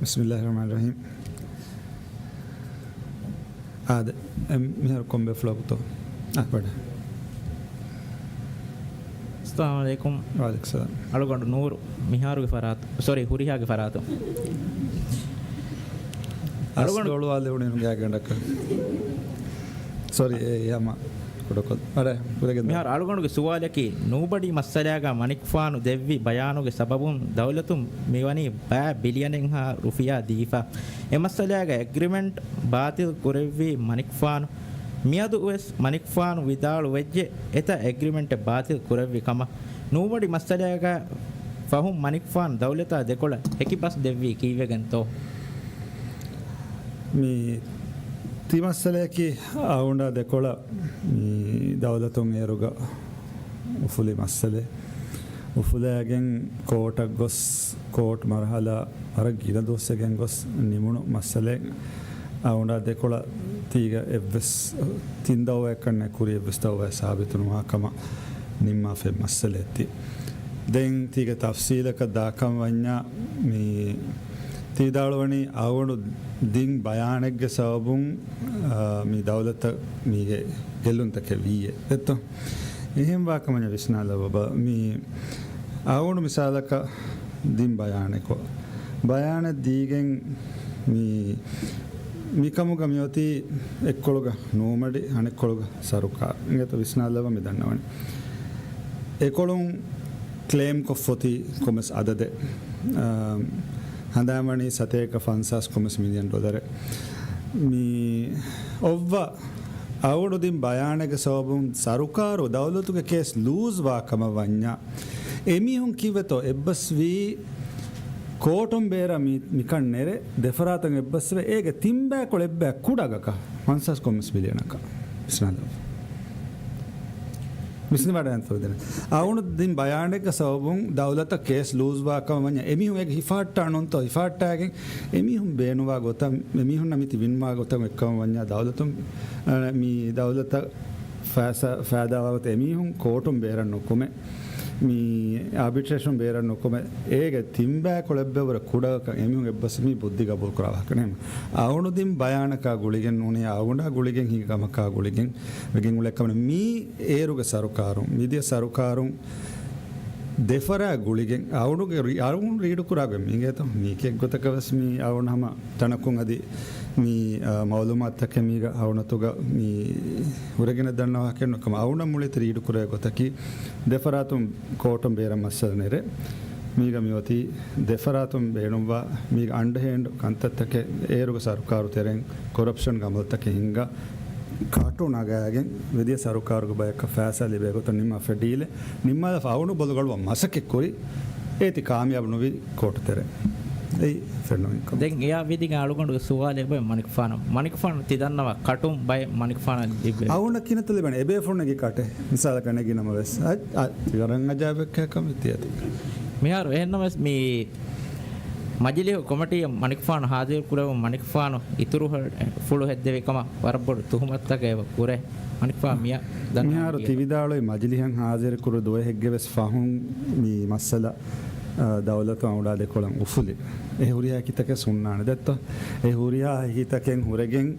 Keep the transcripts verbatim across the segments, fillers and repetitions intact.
ބިސްމިއްލާހި ރަޙްމާނި ރަޙީމް. އާދެ، އެ، މިހާރު ކޮން ބޭފުޅަކުތޯ؟ އާ، ވަޑަ. އައްސަލާމު ޢަލައިކުމް. ވަޢަލައިކުމް ސަލާމް. އަޅުގަނޑު ނޫރު، މިހާރުގެ ފަރާތު، ސޮރީ، ހުރިހާގެ ފަރާތު. އަސްލު އޮޅުވާލެވުނީ ގާތްގަނޑަކަށް. ސޮރީ، އެ ހަމަ ކުޑަކޮށް. އަރެ، ކުރެގެން ދާ. މިހާރު އަޅުގަނޑުގެ ސުވާލަކީ، ނޫބަޑި މައްސަލާގަ މަނިކުފާނު ދެއްވި ބަޔާނުގެ ސަބަބުން ދައުލަތުން މިވަނީ ބައި ބިލިއަނެއް ހާ ރުފިޔާ ދީފަ. އެ މައްސަލާގަ އެގްރިމެންޓް ބާތިލް ކުރެއްވީ މަނިކުފާނު. މިއަދު ވެސް މަނިކުފާނު ވިދާޅު ވެއްޖެ، އެތައް އެގްރިމެންޓެއް ބާތިލް ކުރެއްވި ކަމަށް. ނޫބަޑި މައްސަލާގަ ފަހުން މަނިކުފާނު ދައުލަތާ ދެކޮޅަށް ހެކި ބަސް ދެއްވީ ކީއްވެގެންތޯ؟ މި ތި މައްސަލަޔަކީ އަޅުގަނޑާ ދެކޮޅަށް މި ދައުލަތުން އޭރުގަ އުފުލި މައްސަލަ. އުފުލައިގެން ކޯޓަށް ގޮސް، ކޯޓް މަރުހަލާ ވަރަށް ގިނަ ދުވަސްވެގެން ގޮސް ނިމުނު މައްސަލައެއް. އަޅުގަނޑާ ދެކޮޅަށް ތީގަ އެއްވެސް ތިން ދައުވައެއްކަންނެ ކުރި އެއްވެސް ދައުވައެއް ސާބިތުނުވާ ކަމަށް ނިންމާފައި މައްސަލައެއް ތި. ދެން ތީގެ ތަފްސީލަކަށް ދާކަން ވަންޏާ، މި ތި ވިދާޅުވަނީ އަޅުގަނޑު ދިން ބަޔާނެއްގެ ސަބަބުން، އާ، މި ދައުލަތަށް މީގެ ގެއްލުންތަކެއް ވީއޭ. ދެއްތޯ؟ އެހެން ވާކަމަށް ވިސްނާލަބަބަ. މި އަޅުގަނޑު މިސާލަކަށް ދިން ބަޔާނެއްކޮށް، ބަޔާނެއް ދީގެން މި، މިކަމުގަ މިއޮތީ އެއްކޮޅުގަ ނޫމަޑި، އަނެއްކޮޅުގަ ސަރުކާރު. އިނގޭތޯ ވިސްނާލަބަ މި ދަންނަވަނީ. އެކޮޅުން ކްލެއިމް ކޮށްފޮތީ ކޮމެސް އަދަދެއް، އާ، ހަނދާންވަނީ ސަތޭކަ ފަންސާސް ކޮމެސް މިލިއަން ޑޮލަރެއް. މި އޮއްވަ އަޅުގަނޑު ދިން ބަޔާނެއްގެ ސަބަބުން ސަރުކާރު ދައުލަތުގެ ކޭސް ލޫޒް ވާ ކަމަށް ވަންޏާ، އެމީހުން ކީއްވެތޯ އެއްބަސްވީ ކޯޓުން ބޭރަށް މި، މިކަން ނެރެ ދެފަރާތުން އެއްބަސްވެ އޭގެ ތިން ބަޔަކު އެއްބަޔަކު ކުޑަ ގަކަށް ފަންސާސް ކޮމެސް މިލިއަނަކަށް. ވިސްނާލަ. ވިސްނިވަޑައިގަންތޯ ދެން. އަޅުގަނޑު ދިން ބަޔާނެއްގެ ސަބަބުން ދައުލަތަށް ކޭސް ލޫޒް ވާ ކަމަށް ވަންޏާ އެމީހުން އޭގެ ހިފާއްޓާނުންތޯ ހިފާއްޓާގެން އެމީހުން ބޭނުންވާ ގޮތަށް، އެމީހުންނަށް މި ތި ވިންވާ ގޮތަށް އެއްކަމަށް ވަންޏާ ދައުލަތުން، އަ، މި ދައުލަތަށް ފައިސާ، ފައިދާވާ ގޮތަށް އެމީހުން ކޯޓުން ބޭރަށް ނުކުމެ، މި އާބިޓްރޭޝަން ބޭރަށް ނުކުމެ، އޭގެ ތިން ބަޔަކު އެއްބަޔަކު ވުރެ ކުޑަކަށް އެމީހުން އެއްބަސް މި ބުއްދި ގަބޫލު ކުރާ ވާހަކަ ނޭމ. އަޅުގަނޑު ދިން ބަޔާނަކާ ގުޅިގެން ނޫނީ، އަޅުގަނޑާ ގުޅިގެން ހިނގި ކަމަކާ ގުޅިގެން ވެގެން އުޅޭ ކަމެއް ނޫން. މީ އޭރުގެ ސަރުކާރުން، މިދިޔަ ސަރުކާރުން ދެފަރާ ގުޅިގެން އަޅުގަނޑުގެ ރީ-، އަޅުގަނޑު ރީޑު ކުރާގޮތް މި އިނގޭތޯ. މީ ކެއްގޮތަކަށް ވެސް މީ އަޅުގަނޑު ހަމަ ތަނަކުން އަދި މި، އާ، މައުލޫމާތުތަކެއް މީގަ އަޅުގަނޑުގަ މި ހުރެގެން ދަންނަވާކެއް ނުކަމަށް އަޅުގަނޑަށް މުޅިތި ރީޑު ކުރޭ ގޮތަކީ، ދެފަރާތުން ކޯޓުން ބޭރަށް މައްސަލަ ނެރެ، މީގަ މިއޮތީ ދެފަރާތުން ބޭނުންވާ މީގަ އަންޑަހޭންޑް ކަންތައްތަކެއް އޭރުގެ ސަރުކާރު ތެރެއިން ކޮރަޕްޝަންގެ އަމަލުތަކެއް ހިންގާ ކަޓު ނަގާގެން ވެދިޔަ ސަރުކާރުގެ ބަޔަކަށް ފައިސާ ލިބޭ ގޮތަށް ނިންމާފަ ޑީލެއް ނިންމާލަފަ އަޅުގަނޑު ބޮލުގަޅުވަން މަސައްކަތް ކުރި. އޭތި ކާމިޔާބު ނުވި ކޯޓު ތެރެ. އެއީ ފެންނަމެން ކަމަށް. ދެން އެއާ ވިދިގެން އަޅުގަނޑުގެ ސުވާލެއް އެބަ މަނިކުފާނަށް. މަނިކުފާނު ތި ދަންނަވާ ކަޓުން ބައެއް މަނިކުފާނަށް ލިބޭ. އަޅުގަނޑަށް ކިނަތު ލިބޭނެ އެބޭފުޅުންނަކީ ކަޓެއް. މިސާލަކަށް ނެގި ނަމަވެސް. އަ، އަ، ތި ވަރަށް އަޖާއިބެއް ކަމެއް ތިއަދި. މިހާރު އެހެންނަމަވެސް މި މަޖިލީހު ކޮމިޓީއަށް މަނިކުފާނު ހާޒިރު ކުރެވުން މަނިކުފާނު އިތުރު ފުޅު ހެއްދެވި ކަމަށް ވަރަށް ބޮޑު ތުހުމަތުތަކެއް އެބަ ކުރޭ. މަނިކުފާނު މިއަށް ދަންނަވަނީ މިހާރު ކީއްވެ؟ ތި ވިދާޅުވި މަޖިލީހަށް ހާޒިރު ކުރު ދުވަހެއްގެ ވެސް ފަހުން މި މައްސަލަ، އަ، ދައުލަތު އަޅުގަނޑާ ދެކޮޅަށް އުފުލި. އެ ހުރިހާ ހިތަކެއް ހުންނާނެ ދެއްތޯ؟ އެ ހުރިހާ ހިތަކެއް ހުރެގެން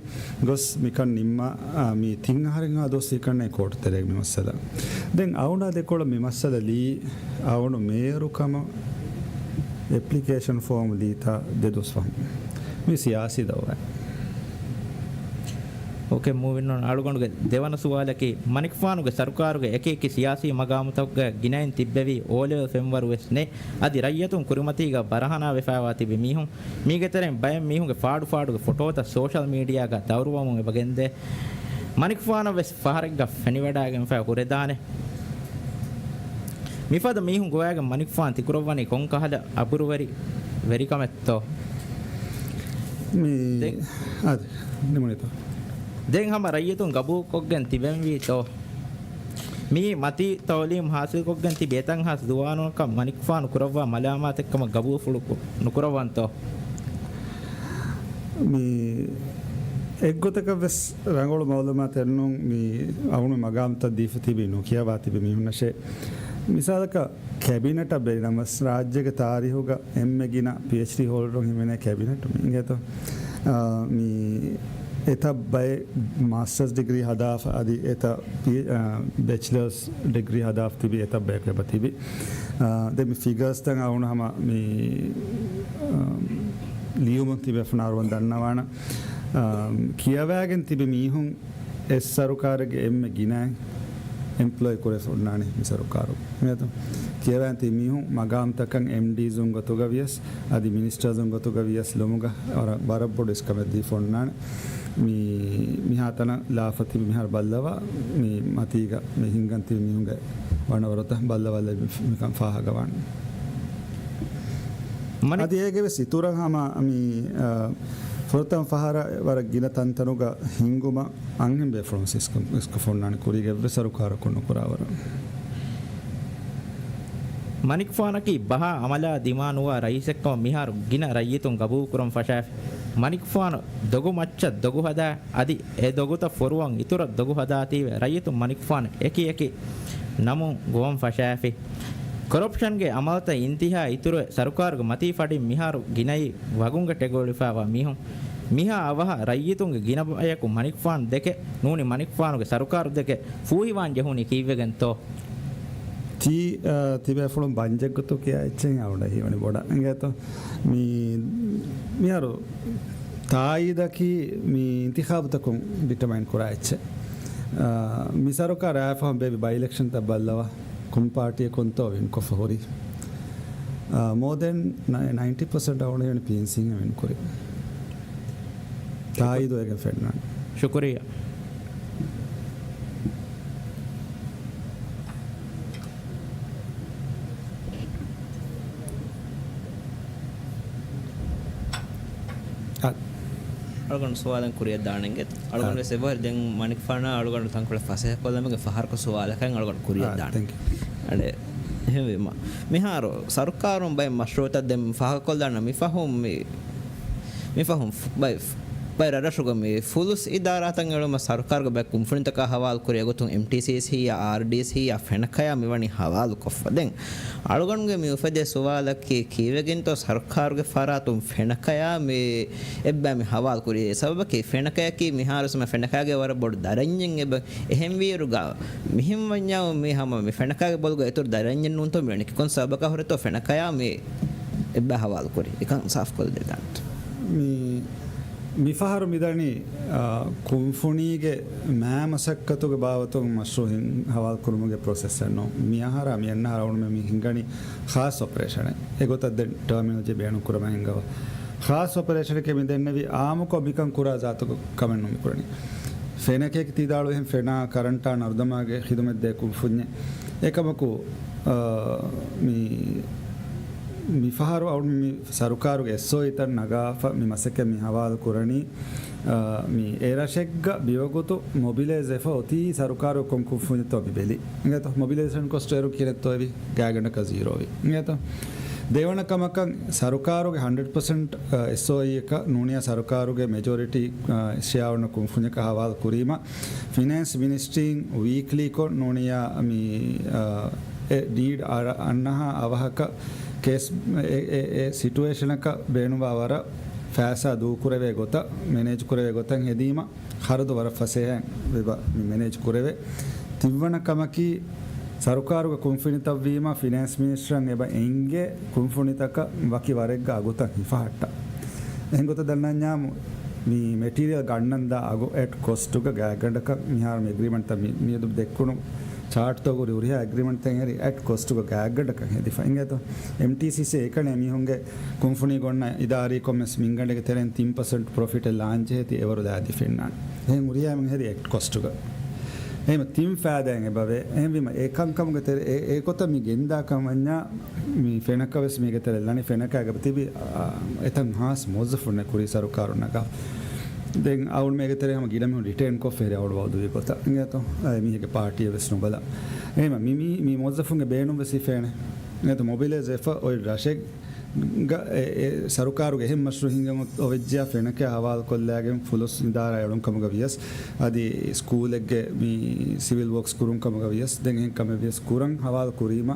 ގޮސް މިކަން ނިންމާ، އާ، މި ތިން އަހަރެއްހާ ދުވަސް ހިކަންނޭ ކޯޓު ތެރޭގަ މި މައްސަލަ. ދެން އަޅުގަނޑާ ދެކޮޅަށް މި މައްސަލަ ލީ، އަޅުގަނޑު މޭޔަރު ކަމަށް އެޕްލިކޭޝަން ފޯމް ލީތާ ދެ ދުވަސް ފަހުން. މި ސިޔާސީ ދައުވާއެއް. އޯކޭ، މޫވިން އޮން. އަޅުގަނޑުގެ ދެވަނަ ސުވާލަކީ، މަނިކުފާނުގެ ސަރުކާރުގެ އެކި އެކި ސިޔާސީ މަގާމުތަކުގަ ގިނައިން ތިއްބެވި އޯލެވެލް ފެންވަރު ވެސް ނެތް. އަދި ރައްޔަތުން ކުރިމަތީގަ ބަރަހަނާ ވެފައިވާ ތިބި މީހުން، މީގެ ތެރެއިން ބައެއް މީހުންގެ ފާޑު ފާޑުގެ ފޮޓޯތައް ސޯޝަލް މީޑިއާގަ ދައުރުވަމުން އެބަ ގެންދޭ. މަނިކުފާނަށް ވެސް ފަހަރެއްގަ ފެނިވަޑައިގެންފައި ހުރެދާނެ. މިފަދަ މީހުން ގޮވައިގެން މަނިކުފާނު ތިކުރައްވަނީ ކޮންކަހަލަ އަބުރުވެރި ވެރިކަމެއްތޯ؟ މި ދެން އާދެ، ނިމުނީތޯ؟ ދެން ހަމަ ރައްޔިތުން ގަބޫލުކޮށްގެން ތިބެންވީތޯ؟ މިއީ މަތީ ތައުލީމު ހާސިލްކޮށްގެން ތިބި އެތައްހާސް ޒުވާނުންނަކަށް މަނިކުފާނު ކުރައްވާ މަލާމާތެއްކަމަށް ގަބޫލުފުޅު ކު-، ނުކުރައްވަންތޯ؟ މި އެއްގޮތަކަށް ވެސް ރަނގަޅު މައުލޫމާތެއް ނޫން، މި އަޅުގަނޑު މަގާމުތައް ދީފަ ތިބި ނުކިޔަވާ ތިބި މީހުންނަށޭ. މިސާލަކަށް ކެބިނެޓަށް ބެލިނަމަސް، ރާއްޖޭގެ ތާރީހުގަ އެންމެ ގިނަ ޕީއެޗްޑީ ހޯލްޑަރުން ހިމެނޭ ކެބިނެޓު މި އިނގޭތޯ. އާ، މި އެތައް ބައެއް މާސްޓަރސް ޑިގްރީ ހަދާފަ އަދި އެތައް ޕީ-، އާ، ބެޗްލަރސް ޑިގްރީ ހަދާފަ ތިބި އެތައް ބަޔަކު އެބަ ތިބި. އާ، ދެން މި ފިގަރސްތައް އަޅުން ހަމަ މި، އާ، ލިޔުމުން ތިބެފަ ނާރުވަން ދަންނަވާނަ. އާ، ކިޔަވާގެން ތިބި މީހުން އެ ސަރުކާރެއްގެ އެންމެ ގިނައިން އެމްޕްލޯއި ކުރެފަ އޮންނާނެ މި ސަރުކާރު. އިނގޭތޯ؟ ކިޔަވާން ތި މީހުން މަގާމްތަކަށް އެމްޑީޒުން ގޮތުގަ ވިޔަސް، އަދި މިނިސްޓާޒުން ގޮތުގަ ވިޔަސް ލުމުގަ ވަރަށް، ވަރަށް ބޮޑު އިސްކަމެއް ދީފަ އޮންނާނެ. މި، މިހާތަނަށް ލާފަ ތިބި މިހާރު ބައްލަވާ، މި މަތީގަ މި ހިންގަން ތިބި މީހުންގެ ވަނަވަރުތައް ބައްލަވާލައި މި، މިކަން ފާހަގަވާނެ. މަނި- އަދި އޭގެ ވެސް އިތުރަށް ހަމަ މި، އާ، ފުރަތަމަ ފަހަރަށް ވަރަށް ގިނަ ތަންތަނުގަ ހިންގުމަށް އަންހެން ބޭފުޅުން ސިސްކަ-، ސިސްކަފަ އޮންނާނެ ކުރީގެ އެއްވެސް ސަރުކާރަކުން ނުކުރާވަރަށް. މަނިކުފާނަކީ ބަހާ އަމަލާ ދިމާނުވާ ރައީސެއްކަމަށް މިހާރު ގިނަ ރައްޔިތުން ގަބޫލުކުރަން ފަށާފި. މަނިކުފާނު ދޮގު މައްޗަށް ދޮގު ހަދާ، އަދި އެ ދޮގުތައް ފޮރުވަން އިތުރަށް ދޮގު ހަދާތީވެ ރައްޔިތުން މަނިކުފާނު އެކި އެކި ނަމުން ގޮވަން ފަށާފި. ކޮރަޕްޝަންގެ އަމަލުތައް އިންތިހާ އިތުރުވެ، ސަރުކާރުގެ މަތީ ފަޑިން މިހާރު ގިނައީ ވަގުންގަ ޓެގޮޅިފައިވާ މީހުން. މިހާ އަވަހަށް ރައްޔިތުންގެ ގިނަ ބަޔަކު މަނިކުފާނު ދެކެ ނޫނީ މަނިކުފާނުގެ ސަރުކާރު ދެކެ ފޫހިވާން ޖެހުނީ ކީއްވެގެންތޯ؟ ތީ، އާ، ތިބޭފުޅުން ބަންޖެއްގޮތު ކިޔާ އެއްޗެއް އަވަޑަ ހީވަނީ ބޮޑަށް އިނގޭތޯ. މި، މިހާރު ތާއީދަކީ މި އިންތިޚާބުތަކުން ޑިޓަމައިން ކުރާ އެއްޗެއް. އާ، މި ސަރުކާރު އާފަހަމް ބޭބި ބައި އިލެކްޝަންތައް ބައްލަވާ، ކުން ޕާޓީއަކުންތޯ ވިންކޮށްފަ ހުރީ. އާ، މޯ ދެން ނައި-، ނައިންޓީ ޕަސެންޓް އަވަނީ ވަނީ ޕީއެންސީން ވިން ކުރި. ތާއީދު އޭގެން ފެންނާނެ. ޝުކުރިއްޔާ. އަ. އަޅުގަނޑު ސުވާލެއް ކުރިއަށް ދާނެ އިނގޭތަ؟ އަޅުގަނޑު އަ. ވެސް އެބަހުރި ދެން މަނިކުފާނާ އަޅުގަނޑު ތަންކޮޅެއް ފަސޭހަކޮށްލަމުގެ ފަހަރަކު ސުވާލަކަށް އަޅުގަނޑު ކުރިއަށް އަ، ދާނެ. ތެންކް ޔޫ. އަނެއް، އެހެންވީމަ. މިހާރު ސަރުކާރުން ބައެއް މަޝްރޫއުތައް ދެން ފާހަގަކޮށްލާނަ މިފަހުން މި މިފަހުން ފު-، ބައި-، ބައި ރަށްރަށުގަ މި ފުލުސް އިދާރާތައް އެޅުމަށް ސަރުކާރުގެ ބައެއް ކުންފުނިތަކާ ހަވާލު ކުރި އެގޮތުން އެމްޓީސީސީ އާ އާރްޑީސީ އާ ފެނަކަޔާ މިވަނީ ހަވާލު ކޮށްފަ. ދެން އަޅުގަނޑުގެ މި އުފެދޭ ސުވާލަކީ ކީއްވެގެންތޯ ސަރުކާރުގެ ފަރާތުން ފެނަކަޔާ މި އެއްބައި މި ހަވާލު ކުރީ؟ އެ ސަބަބަކީ ފެނަކަޔަކީ މިހާރު ސަމަ ފެނަކަޔާގެ ވަރަށް ބޮޑު ދަރަންޏެއް އެބަ-، އެހެންވީއިރުގަ މިހެން ވަންޏާ މި ހަމަ މި ފެނަކަޔާގެ ބޮލުގަ އިތުރު ދަރަންޏެއް ނޫންތޯ މިވަނީ؟ ކޮން ސަބަބަކާ ހުރެތޯ ފެނަކަޔާ މި އެއްބައި ހަވާލު ކުރީ؟ އެކަން ސާފުކޮށްދެދާނެތަ؟ މި، މިފަހަރު މިދަނީ، އާ، ކުންފުނީގެ މާ މަސައްކަތުގެ ބާވަތުން މަޝްރޫއު ހިން ހަވާލު ކުރުމުގެ ޕްރޮސެސްއެއް ނޫން. މިއަހަރާ މިއަންނަ އަހަރާ އަޅުގަނޑުމެން މި ހިންގަނީ ޚާއްޞަ އޮޕަރޭޝަނެއް. އެގޮތަށް ދެން ޓާމިނޮލޮޖީ ބޭނުން ކުރަމާ ހިންގަވާ. ޚާއްޞަ އޮޕަރޭޝަނެކޭ މި ދެންނެވީ، އާއްމުކޮށް މިކަން ކުރާ ޒާތު ކަމެއް ނޫން މި ކުރަނީ. ފެނަކަޔަކީ ތި ދާޅު އެހެން ފެނާ ކަރަންޓާ ނަރުދަމާގެ ޚިދުމަތް ދޭ ކުންފުންޏެއް. އެކަމަކު، އާ، މި، މިފަހަރު އަޅު މި ސަރުކާރުގެ އެސްއޯއީތައް ނަގާފަ މި މަސައްކަތް މި ހަވާލު ކުރަނީ، އާ، މި އެ ރަށެއްގަ ބިވަގުތު މޮބިލައިޒް ވެފަ އޮތީ ސަރުކާރު ކޮން ކުންފުންޏެއްތޯ މި ބެލި. އިނގޭތޯ؟ މޮބިލައިޒޭޝަން ކޮސްޓް އޭރު ކިހިނެއްތޯ އެވީ؟ ގާތްގަނޑަކަށް ޒީރޯވީ. އިނގޭތޯ؟ ދެވަނަ ކަމަކަށް ސަރުކާރުގެ ހަންޑްރެޑް ޕަސެންޓް، އާ، އެސްއޯއީއަކަށް ނޫނިޔާ ސަރުކާރުގެ މެޖޯރިޓީ، އާ، ޝެއާ އޮންނަ ކުންފުންޏަކަށް ހަވާލު ކުރީމަ، ފިނޭންސް މިނިސްޓްރީން ވީކްލީކޮށް ނޫނިޔާ މި، އާ، އެ ޑީޑް އަރަ-، އަންނަހާ އަވަހަކަށް ކޭސް އެ، އެ، އެ ސިޓުއޭޝަނަކަށް ބޭނުންވާ ވަރަށް ފައިސާ ދޫކުރެވޭ ގޮތަށް، މެނޭޖް ކުރެވޭ ގޮތަށް ހެދީމަ، ޚަރަދު ވަރަށް ފަސޭހައިން ވެބަ މި މެނޭޖް ކުރެވޭ. ތިންވަނަ ކަމަކީ، ސަރުކާރުގެ ކުންފުނިތައްވީމަ، ފިނޭންސް މިނިސްޓަރަށް އެބަ އެނގޭ ކުންފުނިތަކަށް ވަކި ވަރެއްގަ އަގުތައް ހިފަހައްޓަ. އެހެން ގޮތަށް ދަންނަންޏާމު، މި މެޓީރިއަލް ގަންނަންދާ އަގު އެޓް ކޮސްޓުގަ ގާތްގަނޑަކަށް މިހާރު މި އެގްރިމަންޓްތައް މި، މިއަދު ދެއްކުނު ޗާޓްތަކުގަ ހުރި ހުރިހާ އެގްރިމަންޓްތައް އެހެރީ އެޓް ކޮސްޓުގަ ގާތްގަނޑަކަށް ހެދިފަ. އިނގޭތޯ؟ އެމްޓީސީސީ އެކަނި މީހުންގެ ކުންފުނީގަ އޮންނަ އިދާރީ ކޮންމެސް މިންގަނޑެއްގެ ތެރެއިން ތިން ޕަސެންޓް ޕްރޮފިޓެއް ލާންޖެހޭތީ އެވަރު ލާދީފަ އިންނާނެ. އެހެން ހުރިހާ އެމީހުން ހެދީ އެޓް ކޮސްޓުގަ. އެހެންވީމަ ތިން ފައިދާއެއް އެބަވޭ. އެހެންވީމަ އެ ކަންކަމުގެ ތެރެ-، އެ، އެ ގޮތަށް މި ގެންދާ ކަމަށް ވަންޏާ މި ފެނަކަ ވެސް މީގެ ތެރެ ލަނި ފެނަކައިގަ ތިބި، އާ، އެތަން ހާސް މުވައްޒަފުންނެއް ކުރީ ސަރުކާރުން ނަގާ. ދެން އަޅުގަނޑު މީގެ ތެރޭ ހަމަ ގިނަ މީހުން ރިޓޭން ކޮށްފަ ހެރި އަޅު ވައުދުވި ގޮތަށް. އިނގޭތޯ؟ އައި މީހެއްގެ ޕާޓީއެއް ވެސް ނުބަލާ. އެހެންވީމަ މި، މި، މި މުވައްޒަފުންގެ ބޭނުން ވެސް ހިފޭނެ. އިނގޭތޯ؟ މޮބިލައިޒް ވެފަ އޮތް ރަށެއް ގ-، އެ، އެ، ސަރުކާރުގެ އެހެން މަޝްރޫއު ހިނގަމުން އޮވެއްޖެޔާ ފެނަކަޔާ ހަވާލު ކޮށްލާގެން ފުލުސް އިދާރާ އެޅުން ކަމުގަ ވިޔަސް، އަދި ސްކޫލެއްގެ މި ސިވިލް ވޯކްސް ކުރުން ކަމުގަ ވިޔަސް، ދެން އެހެން ކަމެއް ވިޔަސް ކުރަން ހަވާލު ކުރީމަ،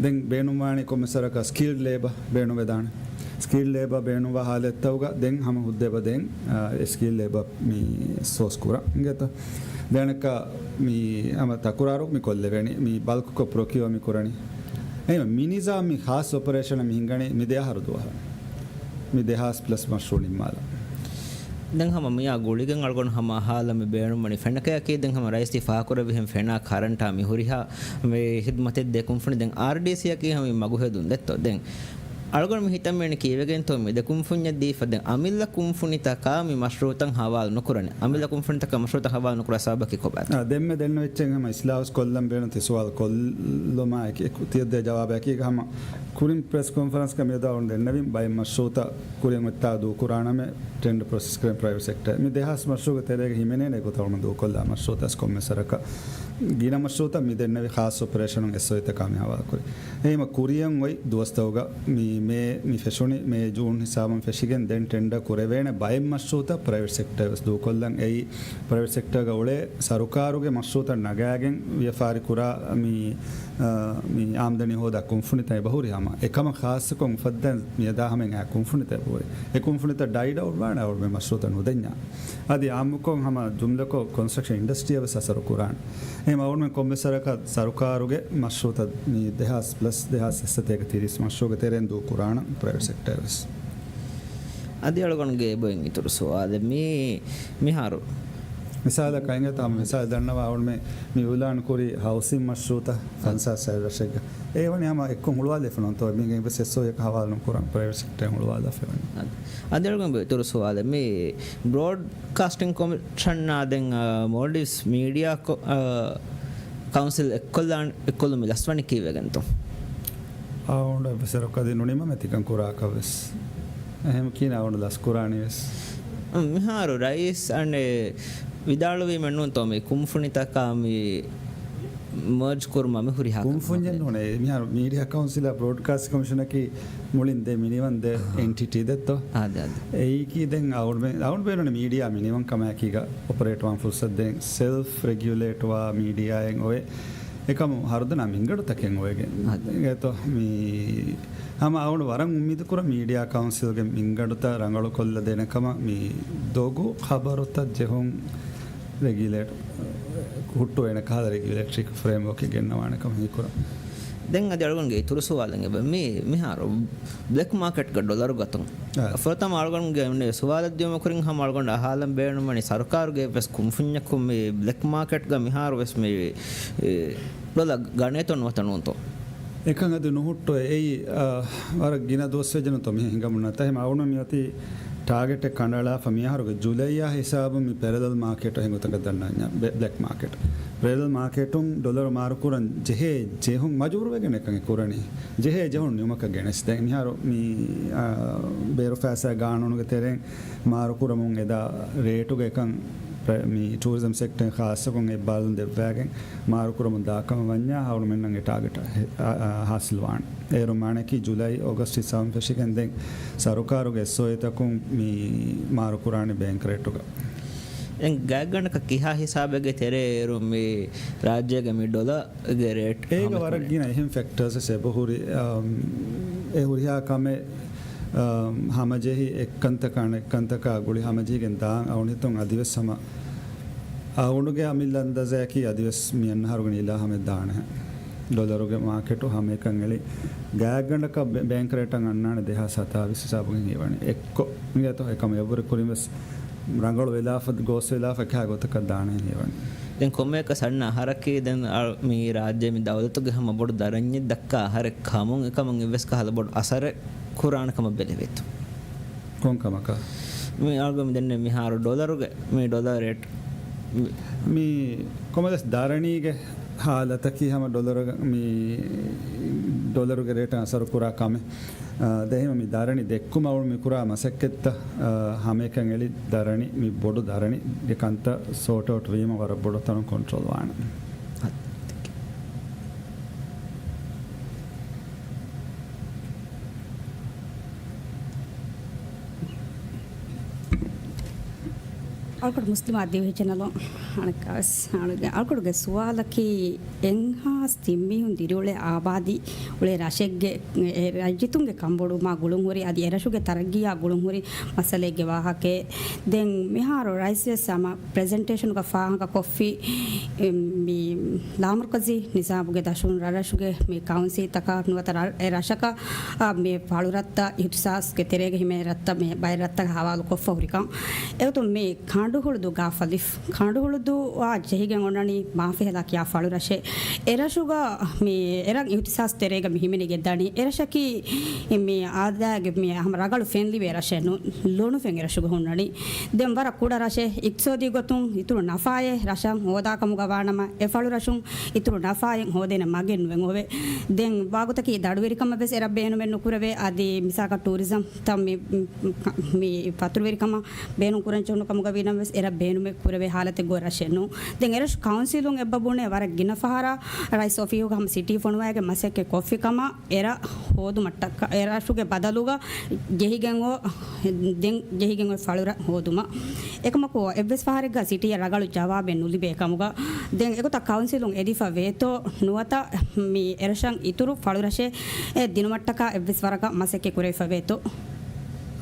ދެން ބޭނުންވާނީ ކޮންމެ ސަރަކަށް ސްކިލްޑް ލޭބަ ބޭނުންވެދާނެ. ސްކިލްޑް ލޭބަ ބޭނުންވާ ހާލަތްތަކުގަ ދެން ހަމަ ހުއްދަ އެބަ ދޭން، އާ، އެ ސްކިލް ލޭބަ މި ސޯސް ކުރަން އިނގޭތޯ. ދެން އަނެއްކާ މި ހަމަ ތަކުރާރު މި ކޮށްލެވޭނީ، މި ބަލްކްކޮށް ޕްރޮކިއުއަރ މި ކުރަނީ. އެހެން މި ނިޒާމް މި ޚާއްސަ އޮޕަރޭޝަނަށް މި ހިނގަނީ މި ދެ އަހަރު ދުވަހަށް. މި ދެހާސް ޕްލަސް މަޝްރޫއު ނިންމާލަން. ދެން ހަމަ މިއާ ގުޅިގެން އަޅުގަނޑު ހަމަ ހާލަށް މި ބޭނުންވަނީ ފެނަކަޔަކީ، ދެން ހަމަ ރައީސް ތި ފާހަގަކުރެއްވިހެން ފެނާ ކަރަންޓާ މި ހުރިހާ މި ހިދުމަތެއް ދޭ ކުންފުނި. ދެން އާރްޑީސީއަކީ ހަމަ މި މަގުހެދުން ދެއްތޯ. ދެން އަޅުގަނޑު މި ހިތަށް މިއެން ކީއްވެގެންތޯ މި ދެ ކުންފުންޏަށް ދީފަ ދެން އަމިއްލަ ކުންފުނިތަކާ މި މަޝްރޫއުތައް ހަވާލު ނުކުރަނީ؟ އަމިއްލަ ކުންފުނިތަކާ މަޝްރޫއުތައް ހަވާލު ނުކުރާ ސަބަބަކީ ކޮބާތޯ؟ އާ، ދެންމެ ދެންނެވިއްޗެއް ހަމަ އިސްލާހު ކޮށްލަން ބޭނުން ތި ސުވާލު ކޮށްލުމާއެކީ، ތިޔަށް ދޭ ޖަވާބަކީ ހަމަ ކުރިން ޕްރެސް ކޮންފަރެންސްގަ މިއަދު އަޅުގަނޑު ދެންނެވިން ބައެއް މަޝްރޫއުތައް ކުރިއަށް އޮތްތާ ދޫކުރާނަމޭ ޓެންޑަ ޕްރޮސެސް ކުރެން ޕްރައިވެޓް ސެކްޓަރ. މި ދެހާސް މަޝްރޫއުގެ ތެރޭގަ ހިމެނޭނެ ގޮތަށް އަޅުގަނޑު ދޫކޮށްލާ މަޝްރޫއުތައް ކޮންމެ ސަރަކަށް. ގިނަ މަޝްރޫއުތައް މި ދެންނެވި ޚާއްސަ އޮޕަރޭޝަނުން އެސްއޯއީތަކާ މި ހަވާލުކުރި. އެހީމަ ކުރިއަށް އޮތް ދުވަސްތަކުގަ މި މޭ މި ފެށުނީ، މޭ ޖޫން ހިސާބުން ފެށިގެން ދެން ޓެންޑަ ކުރެވޭނެ ބައެއް މަޝްރޫއުތައް ޕްރައިވެޓް ސެކްޓަރ ވެސް ދޫކޮށްލަން. އެއީ ޕްރައިވެޓް ސެކްޓަރގަ އުޅޭ ސަރުކާރުގެ މަޝްރޫއުތައް ނަގާގެން ވިޔަފާރި ކުރާ މި، އާ، މި އާމްދަނީ ހޯދާ ކުންފުނިތައް އެބަހުރި ހަމަ. އެކަމަށް ޚާއްޞަކޮށް އުފައްދަން މިއަދާ ހަމައިން އާ ކުންފުނިތައް އެބަހުރި. އެ ކުންފުނިތައް ޑައިޑް އައުޓް ވާނެ އަޅުގަނޑުމެން މަޝްރޫއުތައް ނުދެންޏާ. އަދި އާއްމުކޮށް ހަމަ ޖުމްލަކޮށް ކޮންސްޓްރަކްޝަން އިންޑަސްޓްރީއަށް ވެސް އަސަރު ކުރާނެ. އެހެން އަޅުގަނޑުމެން ކޮންމެ ސަރަކަށް ސަރުކާރުގެ މަޝްރޫއުތައް މި ދެހާސް ޕްލަސް ދެހާސް އެއްސަތޭކަ ތިރީސް މަޝްރޫއުގެ ތެރެއިން ދޫ ކުރާނަން ޕްރައިވެޓް ސެކްޓަރ ވެސް. އަދި އަޅުގަނޑުގެ އެބައިން އިތުރު ސުވާލެއް މީ، މިހާރު މިސާލަކަށް އިނގޭތޯ ހަމަ މިސާލެއް ދަންނަވާ އަޅުގަނޑުމެން މި އިއުލާން ކުރި ހައުސިން މަޝްރޫއުތައް ފަންސާސް ހަތަރު ރަށެއްގަ. އެ ވަނީ ހަމަ އެއްކޮށް ހުޅުވާލެވިފަ ނޫންތޯ؟ މީގެ އެއްވެސް އެސްއޯއީއަކަށް ހަވާލު ނުކުރަން ޕްރައިވެޓް ސެކްޓަރުން ހުޅުވާލާފައި ވަނީ. އަދި އަދި އަޅުގަނޑު އިތުރު ސުވާލެއް މި ބްރޯޑްކާސްޓިން ކޮމިޝަނާ ދެން، އާ، މޯލްޑިވްސް މީޑިއާ ކޮ-، އާ، ކައުންސިލް އެއްކޮށްލާން، އެއްކޮށްލުމުގެ ލަސްވަނީ ކީއްވެގެންތޯ؟ އަޅުގަނޑު އެއްވެސް އެއްކައުންޓެއް ނުނިމަމޭ ތިކަން ކުރާކަށް ވެސް. އެހެން ކިޔާ އަޅުގަނޑު ލަސް ކުރާނީ ވެސް. މިހާރު ރައީސް އަނެއް ވިދާޅުވީމެއް ނޫންތޯ މި ކުންފުނިތަކާ މި މަރޖް ކުރުމަށް މި ހުރިހާ ކުންފުންޏެއް ނޫނޭ. މިހާރު މީޑިއާ ކައުންސިލާ ބްރޯޑްކާސްޓް ކޮމިޝަނަކީ މުޅިން ދެ މިނިވަން ދެ އެންޓިޓީ ދެއްތޯ؟ އާދެ، އާދެ. އެއީކީ ދެން އަޅުގަނޑު ބޭ-، އަޅުގަނޑު ބޭނުން މީޑިއާ މިނިވަން ކަމާއެކީގަ އޮޕަރޭޓް ވާން ފުރުސަތު ދޭން. ސެލްފް ރެގިއުލޭޓް ވާ މީޑިއާއެއް އޮވޭ. އެކަމު ހަރުދަނާ މިންގަނޑުތަކެއް އޮވެގެން. އާދެ. އިނގޭތޯ މި ހަމަ އަޅުގަނޑު ވަރަށް އުއްމީދު ކުރަން މީޑިއާ ކައުންސިލްގެ މިންގަނޑުތައް ރަނގަޅު ކޮށްލަ ދޭނެ ކަމަށް. މި ދޮގު ޚަބަރުތައް ޖެހުން ރެގިއުލޭޓް ހުއްޓުވޭނެ ކަހަލަ ރެގިއުލޭޓްރީ ފްރޭމްވޯކެއް ގެންނަވާނެ ކަމަށް ހީކުރަން. ދެން އަދި އަޅުގަނޑުގެ އިތުރު ސުވާލެއް އެބަ މި، މިހާރު ބްލެކް މާކެޓްގަ ޑޮލަރު ގަތުން. އާ. ފުރަތަމަ އަޅުގަނޑުގެ ސުވާލަށް ދިޔުމަށް ކުރިން ހަމަ އަޅުގަނޑު އަހާލަން ބޭނުންވަނީ ސަރުކާރުގެ އެއްވެސް ކުންފުންޏަކު މި ބްލެކް މާކެޓްގަ މިހާރު ވެސް މި، އެ، ޑޮލަރު ގަނޭތޯ ނުވަތަ ނޫންތޯ؟ އެކަން އަދި ނުހުއްޓުވޭ. އެއީ، އާ، ވަރަށް ގިނަ ދުވަސް ވެއްޖެނުތޯ މިހެން ހިނގަމުން ނަތާ. އެހެން އަޅުގަނޑު މިއޮތީ ޓާގެޓެއް ކަނޑައަޅާފަ މިއަހަރުގެ ޖުލައިއާ ހިސާބުން މި ޕެރަލަލް މާކެޓް ހިނގުތަކަށް ދަންނަވަންޏާ ބެ-، ބްލެކް މާކެޓް. ޕެރަލަލް މާކެޓުން ޑޮލަރު މާރުކުރަން ޖެހޭ ޖެހުން މަޖުބޫރުވެގެން އެކަން ކުރަނީ. ޖެހޭ ޖެހުން ނިމުމަކަށް ގެނެސް. ދެން މިހާރު މި، އާ، ބޭރު ފައިސާ ގާނޫނުގެ ތެރެއިން މާރުކުރަމުން އެދާ ރޭޓުގެ އެކަން ޕްރަ-، މި ޓޫރިޒަމް ސެކްޓަރ ޚާއްސަކޮށް އެއްބާރުލުން ދެއްވާގެން މާރުކުރަމުން ދާކަމަށް ވަންޏާ އަޅުގަނޑުމެންނަށް އެ ޓާގެޓް ހެ-، އާ، އާ، ހާސިލް ވާނެ. އޭރު މާނައަކީ ޖުލައި، އޮގަސްޓް ހިސާބުން ފެށިގެން ދެން ސަރުކާރުގެ އެސްއޯއީތަކުން މި މާރުކުރާނެ ބޭންކް ރޭޓުގަ. ދެން ގާތްގަނޑަކަށް ކިހާ ހިސާބެއްގެ ތެރޭ އޭރު މި ރާއްޖޭގެ މި ޑޮލަރ ގެ ރޭޓް އޭގަ ހަމަ ވަރަށް ކުރީ. ގިނަ އެހެން ފެކްޓާސް ވެސް އެބަހުރި، އަމް، އެ ހުރިހާ ކަމެއް، އަމް، ހަމަޖެހި އެއްކަންތަކާ އަނެއްކަންތަކާ ގުޅި ހަމަޖެހިގެން ދާން އަޅުގަނޑު ހިތުން އަދިވެސް ހަމަ އަޅުގަނޑުގެ އަމިއްލަ އަންދާޒާއަކީ އަދިވެސް މި އަންނަ އަހަރުގަ ނީލާ ހަމަ ދާނެ. ޑޮލަރުގެ މާކެޓު ހަމައެކަން އެޅި ގާތްގަނޑަކަށް ބެ-، ބޭންކް ރޭޓަށް އަންނާނެ ދެހާސް ހަތާވީސް ހިސާބުގެ ހީވަނީ. އެއްކޮށް އިނގޭތޯ އެކަމަށް އެއްވުރެ ކުރިން ވެސް ރަނގަޅު ވެލާފަ، ގޯސް ވެލާފަ ކިހާ ގޮތަކަށް ދާނެ ހީވަނީ. ދެން ކޮންމެއަކަސް އަންނަ އަހަރަކީ ދެން އަ-، މި ރާއްޖޭ މި ދައުލަތުގެ ހަމަ ބޮޑު ދަރަންޏެއް ދައްކާ އަހަރެއް ކަމުން އެކަމަށް އެއްވެސް ކަހަލަ ބޮޑު އަސަރެއް ކުރާނެ ކަމަށް ބެލެވޭތޯ؟ ކޮން ކަމަކަށް؟ މި އަޅުގަނޑު މި ދެންނެވި މިހާރު ޑޮލަރުގެ، މި ޑޮލަރ ރޭޓް މި، މި ކޮންމެވެސް ދަރަނީގެ ހާލަތަކީ ހަމަ ޑޮލަރުގެ، މި ޑޮލަރުގެ ރޭޓަށް އަސަރު ކުރާ ކަމެއް. އާ، ދެން މި ދަރަނި ދެއްކުމަށް އަޅުގަނޑު މި ކުރާ މަސައްކަތްތައް، އާ، ހަމައެކަން އެޅި ދަރަނި، މި ބޮޑު ދަރަނިގެ ކަންތައް ސޯޓް އައުޓް ވީމަ ވަރަށް ބޮޑު ތަނުން ކޮންޓްރޯލް ވާނެ. އަޅުގަޑު މުސްލިމާ ދިވެހި ޗެނަލު އަނެއްކާވެސް އަޅުގެ، އަޅުގަޑުގެ ސުވާލަކީ އެންހާސް ތިން މީހުން ދިރިއުޅޭ އާބާދީ އުޅޭ ރަށެއްގެ އެ ރައްޔިތުންގެ ކަންބޮޑުވުމާ ގުޅުންހުރި އަދި އެރަށުގެ ތަރައްގީއާ ގުޅުންހުރި މައްސަލައެއްގެ ވާހަކައެއް. ދެން މިހާރު ރައީސްވެސް ހަމަ ޕްރެޒެންޓޭޝަނުގަ ފާހަގަ ކޮށްފި، އެ، މި ލާމަރުކަޒީ ނިޒާމުގެ ދަށުން ރަށްރަށުގެ މި ކައުންސިލްތަކާ ނުވަތަ ރަށް، އެ ރަށަކަށް، އާ، މި ފަޅުރަށްތައް އިހުތިސާސްގެ ތެރޭގަ ހިމެނޭ ރަށްތައް މި ބައެއް ރަށްތަކަށް ހަވާލު ކޮށްފަ ހުރިކަން. އެގޮތުން މި ކަނޑުހުޅުދޫ ގާފަލިފް، ކަނޑުހުޅުދޫއާ ޖެހިގެން އޮންނަނީ މާފިހަލާ ކިޔާ ފަޅުރަށެއް. އެރަށުގަ މި އެރަށް އިހުތިސާސް ތެރޭގަ މި ހިމެނިގެން ދާނީ. އެރަށަކީ މި އާދައިގެ މި ހަމަ ރަގަޅު ފެންލިބޭ ރަށެއް ނޫން، ލޮނުފެން އެރަށުގަ ހުންނަނީ. ދެން ވަރަށް ކުޑަ ރަށެއް، އިޤްތިޞާދީ ގޮތުން އިތުރު ނަފާއެއް ރަށަށް ހޯދާ ކަމުގަ ވާނަމަ، އެ ފަޅުރަށުން އިތުރު ނަފާއެއް ހޯދޭނެ މަގެއް ނުވެން އޮވޭ. ދެން ވާގޮތަކީ ދަޅުވެރިކަމަށް ވެސް އެރަށް ބޭނުމެއް ނުކުރެވޭ. އަދި މިސާލަކަށް ޓޫރިޒަމް ތައް މި، މި ފަތުރުވެރިކަމަށް ބޭނުން ކުރަން ޖެހުނު ކަމުގަ ވީނަމަވެސް އެރަށް ބޭނުމެއް ކުރެވޭ ހާލަތެއް ގޮތް ރަށެއް ނޫން. ދެން އެރަށު ކައުންސިލުން އެއްބަ ބުނޭ ވަރަށް ގިނަ ފަހަރަށް ރައީސް އޮފީހުގަ ހަމަ ސިޓީ ފޮނުވައިގެން މަސައްކަތް ކޮށްފި ކަމަށް އެރަށް ހޯދުމަށްޓަކާ، އެރަށުގެ ބަދަލުގަ ޖެހިގެން އޮ، ދެން ޖެހިގެން އޮތް ފަޅުރަށް ހޯދުމަށް. އެކަމަކު އެއްވެސް ފަހަރެއްގަ ސިޓީއަށް ރަގަޅު ޖަވާބެއް ނުލިބޭ ކަމުގަ، ދެން އެގޮތަށް ކައުންސިލުން އެދިފަ ވޭތޯ ނުވަތަ މި އެރަށަށް އިތުރު ފަޅުރަށެއް ދިނުމަށްޓަކާ އެއްވެސް ވަރަކަށް މަސައްކަތް ކުރެވިފަ ވޭތޯ؟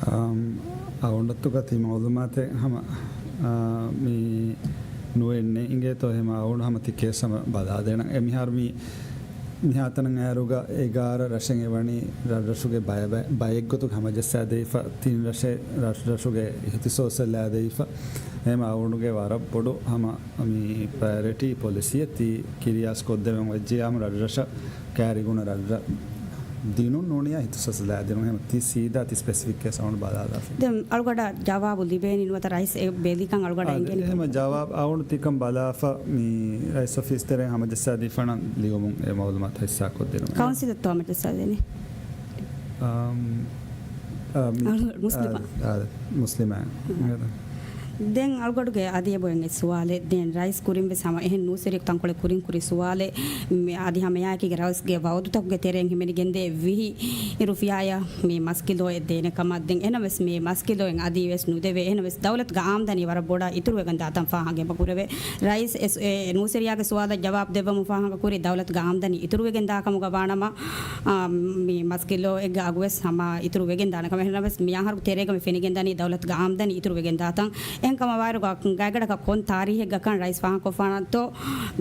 އަމް، އަޅުގަނޑަށް ތި މައުލޫމާތެއް ހަމަ، އާ، މި ނުވެންނެ އިނގޭތޯ ހަމަ އަޅުގަނޑު ހަމަ ތި ކޭސް ހަމަ ބަލާދޭނަން. އެ މިހާރު މި، މިހާތަނަށް އައިރުގަ އެގާރަ ރަށެއް އެވަނީ ރަށްރަށުގެ ބައެއް، ބައެއްގޮތުގަ ހަމަޖައްސާދެވިފަ، ތިން ރަށެއް ރަށްރަށުގެ އިހުތިސޯސް ލާދެވިފަ. އެހެމަ އަޅުގަނޑުގެ ވަރަށް ބޮޑު ހަމަ މި ޕްރަޔޮރިޓީ ޕޮލިސީއެއް ތި ކިރިޔާސް ކޮށްދެވެން ވެއްޖެ އާމު ރަށްރަށަށް ކައިރިގުނަ ރަށްރަށް ދިނުން ނޫނިޔާ އިހުތިސޯސް ލާދިނުން. ހަމަ ތި ސީދާ ތި ސްޕެސިފިކް ކޭސް އަޅުގަނޑު ބަލާލާފި. ދެން އަޅުގަޑަށް ޖަވާބު ލިބޭނީ ނުވަތަ ރައީސް އެ ބެލިކަން އަޅުގަޑަށް އާ، އެނގެނީ. އެހެމަ ޖަވާބު އަޅުގަނޑު ތިކަން ބަލާފަ މި ރައީސް އޮފީސް ތެރެއިން ހަމަޖައްސާދީފަނަން ލިޔުމުން އެ މައުލޫމާތު ހިއްސާކޮށްދިނުމެވެ. ކައުންސިލަށްތޯ ހަމަޖައްސާދޭނީ؟ އަމް، އަ، މި، އަޅު، މުސްލިމާ. އާ، އާ، މުސްލިމާ. ދެން އަޅުގަޑުގެ އަދި އެބައޮތް އެއް ސުވާލެއް. ދެން ރައީސް ކުރިން ވެސް ހަމަ އެހެން ނޫސްވެރި ތަންކޮޅެއް ކުރިން ކުރި ސުވާލެއް. މި އަދި ހަމައެއާއެކީގަ ރައީސްގެ ވައުދުތަކުގެ ތެރެއިން ހިމެނިގެންދޭ ވިހި ރުފިޔާއަށް މި މަސްކިލޯއެއް ދޭނެ ކަމަށް. ދެން އެހެނަސް މި މަސްކިލޯއެއް އަދި ވެސް ނުދެވޭ. އެހެނަސް ދައުލަތުގެ އާމްދަނީ ވަރަށް ބޮޑަށް އިތުރުވެގެން ދާތަން ފާހަގަ އެބަ ކުރެވޭ. ރައީސް އެ ނޫސްވެރިޔާގެ ސުވާލަށް ޖަވާބު ދެއްވަމުން ފާހަގަ ކުރީ ދައުލަތުގެ އާމްދަނީ އިތުރުވެގެން ދާ ކަމުގަ ވާނަމަ، އާ، މި މަސްކިލޯއެއްގެ އަގުވެސް ހަމަ އިތުރު ވެގެން ދާނެ ކަމަށް. އެހެނަސް މި އަހަރު ތެރޭގަ މި ފެނިގެން ދަނީ ދައުލަތުގެ އާމްދަނީ އިތުރު ވެގެން ދާތަން. އެހެން ކަމަށް ވާއިރުގަ ގާތްގަނޑަކަށް ކޮން ތާރީހެއްގަކަން ރައީސް ފާހަގަކޮށްފާނަންތޯ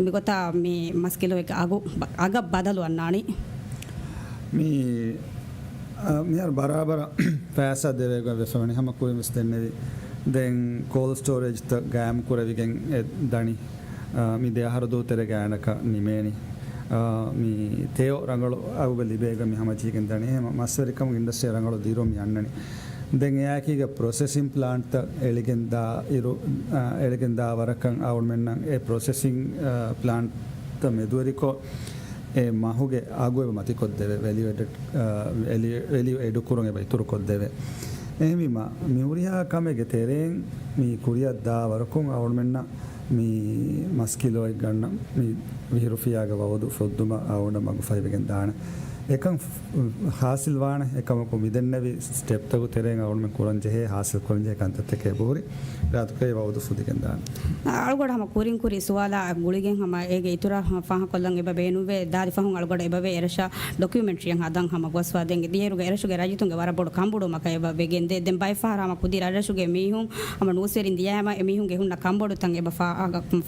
މިގޮތަށް މި މަސްކިލޯއެއްގެ އަގު ބަ-، އަގަށް ބަދަލު އަންނާނީ؟ މި، އަ، މިހާރު ބަރާބަރަށް ފައިސާ ދެވޭ ގޮތް ވެފަވަނީ ހަމަ ކުރިން ވެސް ދެންނެވި. ދެން ކޯލްޑް ސްޓޯރޭޖްތައް ގާއިމް ކުރެވިގެން އެ ދަނީ. އާ، މި ދެ އަހަރު ދޫ ތެރޭ ގާތްގަނޑަކަށް ނިމޭނީ. އާ، މި ތެޔޮ ރަނގަޅު އަގުގަ ލިބޭގޮތް މި ހަމަޖެހިގެން ދަނީ. އެހެން މަސްވެރިކަމުގެ އިންޑަސްޓްރީ ރަނގަޅު ދިރު މި އަންނަނީ. ދެން އެއާއެކީގަ ޕްރޮސެސިން ޕްލާންޓްތައް އެޅިގެން ދާ އިރު، އާ، އެޅިގެން ދާ ވަރަކަށް އަޅުގަނޑުމެންނަށް އެ ޕްރޮސެސިން، އާ، ޕްލާންޓްތައް މެދުވެރިކޮށް، އެ މަހުގެ އަގު އެބަ މަތިކޮށްދެވޭ، ވެލިއު އެޑެޑް، އާ، ވެލިއު، ވެލިއު އެޑު ކުރުން އެބަ އިތުރުކޮށްދެވޭ. އެހެންވީމަ، މި ހުރިހާ ކަމެއްގެ ތެރެއިން މި ކުރިއަށް ދާ ވަރަކުން އަޅުގަނޑުމެންނަށް މި މަސްކިލޯއެއް ގަންނަން މި ވިހި ރުފިޔާގެ ވައުދު ފުއްދުމަށް އަޅުގަނޑަށް މަގުފަހިވެގެން ދާނެ. އެކަން ހާސިލް ވާނެ. އެކަމަކު މިދެންނެވި ސްޓެޕްތަކުގެ ތެރެއިން އަޅުގަނޑުމެން ކުރަން ޖެހޭ، ހާސިލް ކުރަން ޖެހޭ ކަންތައްތަކެއް އެބަހުރި. ރާތުކައި ވައުދު ފުދިގެން ދާނެ. އަޅުގަޑު ހަމަ ކުރިން ކުރި ސުވާލާ ގުޅިގެން ހަމަ އޭގެ އިތުރަށް ހަމަ ފާހަގަކޮށްލަން އެބަ ބޭނުންވޭ. ދާދި ފަހުން އަޅުގަޑު އެބަވޭ އެރަށަށް ޑޮކިއުމެންޓްރީއެއް ހަދަން ހަމަ ގޮސްފަ. ދެން ދިޔައިރުގަ އެރަށުގެ ރައްޔިތުންގެ ވަރަށް ބޮޑު ކަންބޮޑުވުމަކަށް އެބަ ވެގެންދޭ. ދެން ބައެއް ފަހަރަށް ހަމަ ކުދި ރަށްރަށުގެ މީހުން ހަމަ ނޫސްވެރިން ދިޔައިމަ އެމީހުންގެ ހުންނަ ކަންބޮޑުތައް އެބަ ފާ-،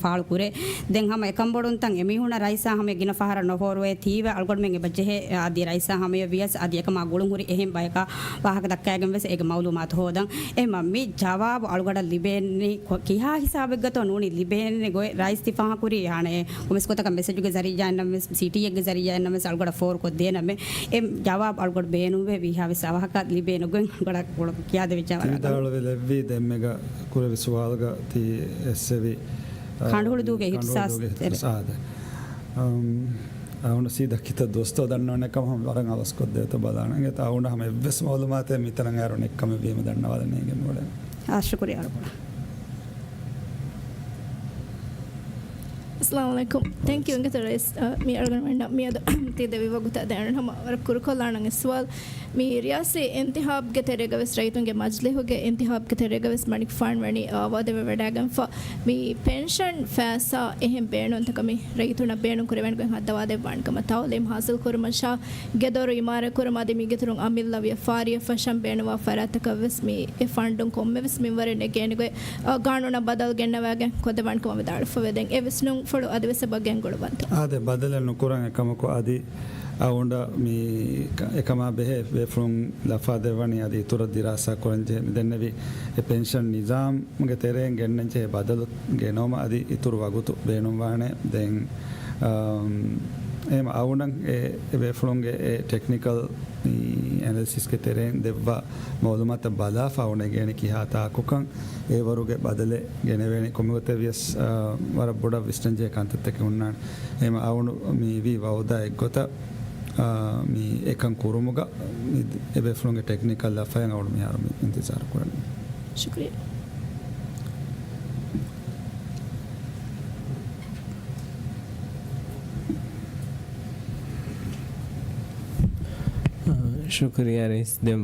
ފާޅުކުރޭ. ދެން ހަމަ އެ ކަންބޮޑުންތައް އެމީހުންނަށް ރައީސާ ހަމަޔަށް ގިނަ ފަހަރަށް ނޯހޯރުވޭ ތީވެ އަޅުގަނޑުމެން އެބަ ޖެހޭ އަދި ރައީސާ ހަމަޔަށް ވިޔަސް އަދި އެކަމާ ގުޅުންހުރި އެހެން ބަޔަކާ ވާހަކަ ދައްކައިގެން ވެސް އޭގެ މައުލޫމާތު ހޯދަން. އެހެންމަ މި ޖަވާބު އަޅުގަޑަށް ލިބޭނީ ކޮ-، ކިހާ ހިސާބެއްގަތޯ ނޫނީ ލިބޭނެ ގޮތް ރައީސް ތި ފާހަގަކުރީ އާނެ ކޮންމެސް ގޮތަކަށް މެސެޖުގެ ޒަރީއާއިންނަމެސް، ސިޓީއެއްގެ ޒަރީއާއިންނަމެސް އަޅުގަޑަށް ފޯރުކޮށްދޭނަމެ. އެ ޖަވާބު އަޅުގަޑު ބޭނުންވޭ ވީހާވެސް އަވަހަކަށް ލިބޭނެ ގޮތް އަޅުގަޑަށް ކިޔާދެވިއްޖާ ވަރަށް ތިވިދާޅުވެލެއްވީ ދެންމެގަ ކުރެވި ސުވާލުގަ ތި އެއްސެވި، އަ، ކަނޑުހުޅުދޫގެ އިހުތިސާސް ކަނޑުހުޅުދޫގެ ތެރެ. އިހުތިސާސް، އާދެ. އަ، އަ، އަޅުގަނޑު ސީދާ ކިތައް ދުވަސްތޯ ދަންނަވަން ކަމަށް ވަރަށް އަވަސްކޮށްދޭތޯ ބަލާނަން. އެތާ އަޅުގަނޑު ހަމަ އެއްވެސް މައުލޫމާތެއް މިތަނަށް އައިރު ނެތްކަމެއް ވީމަ ދަންނަވާލަން ނޭނގެން އުޅެން. އާ، ޝުކުރިއްޔާ އަޅުގަނޑު. އައްސަލާމު ޢަލައިކުމް. ތެންކް ޔޫ އިނގޭތޯ ރައީސް. އަ، މި އަޅުގަނޑުމެންނަށް މިއަދު ތި ދެއްވި ވަގުތަށް ދެން ހަމަ ވަރަށް ކުރުކޮށްލާނަން އެއް ސުވާލު. މި ރިޔާސީ އިންތިހާބްގެ ތެރޭގަވެސް ރައްޔިތުންގެ މަޖިލީހުގެ އިންތިހާބްގެ ތެރޭގަވެސް މަނިކުފާން ވަނީ، އާ، ވަދެވެވަޑައިގެންފަ. މި ޕެންޝަން ފައިސާ އެހެން ބޭނުންތަކަށް މި ރައްޔިތުންނަށް ބޭނުން ކުރެވޭނެ ގޮތް ހައްދަވާދެއްވާނެ ކަމަށް، ތައުލީމް ހާސިލް ކުރުމަށާ، ގެދޮރު އިމާރާތް ކުރުމަށް އަދި މި ގެތުރުން އަމިއްލަ ވިޔަފާރިއަށް ފަށަން ބޭނުންވާ ފަރާތްތަކަށް ވެސް މި އެ ފަންޑުން ކޮންމެވެސް މިންވަރެއް ނެގޭނެ ގޮތް، އަ، ގާނޫނަށް ބަދަލު ގެންނަވާގެން ކޮށްދެއްވާނެ ކަމަށް ވިދާޅުވެފަ. ދެން އެ ވިސްނުންފުޅު އަދިވެސް އެބަ ގެންގުޅުއްވަންތޯ؟ އާދެ، ބަދަލެއް ނުކުރަން އެކަމަކު އަދި އަ، އަޅުގަނޑަށް މި އެކަމާ ބެހޭ ބޭފުޅުން ލަފާ ދެއްވަނީ އަދި އިތުރަށް ދިރާސާ ކުރަން ޖެހޭ. މި ދެންނެވި އެ ޕެންޝަން ނިޒާމްގެ ތެރެއިން ގެންނަން ޖެހޭ ބަދަލު ގެނައުމަށް އަދި އިތުރު ވަގުތު ބޭނުންވާނެ. ދެން، އަ، އެހެމަ އަޅުގަނޑަށް އެ، އެ ބޭފުޅުންގެ އެ ޓެކްނިކަލް މި އެނަލިސިސްގެ ތެރެއިން ދެއްވާ މައުލޫމާތަށް ބަލާފަ އަޅުގަނޑަށް އެނގޭނެ ކިހާ ތާކުކަން އެ ވަރުގެ ބަދަލެއް ގެނެވޭނެ. ކޮންމެގޮތެއް ވިޔަސް، އަ، ވަރަށް ބޮޑަށް ވިސްނަން ޖެހޭ ކަންތައްތަކެއް ހުންނާނެ. އެހެމަ އަޅުގަނޑު މި ވީ ވައުދާ އެއްގޮތަށް، އާ، މި އެކަން ކުރުމުގަ މި އެބޭފުޅުންގެ ޓެކްނިކަލް ލަފަޔަށް އަޅުގަނޑު މިހާރު މި އިންތިޒާރު ކުރަނީ. ޝުކުރިއްޔާ. އާ، ޝުކުރިއްޔާ ރައީސް. ދެން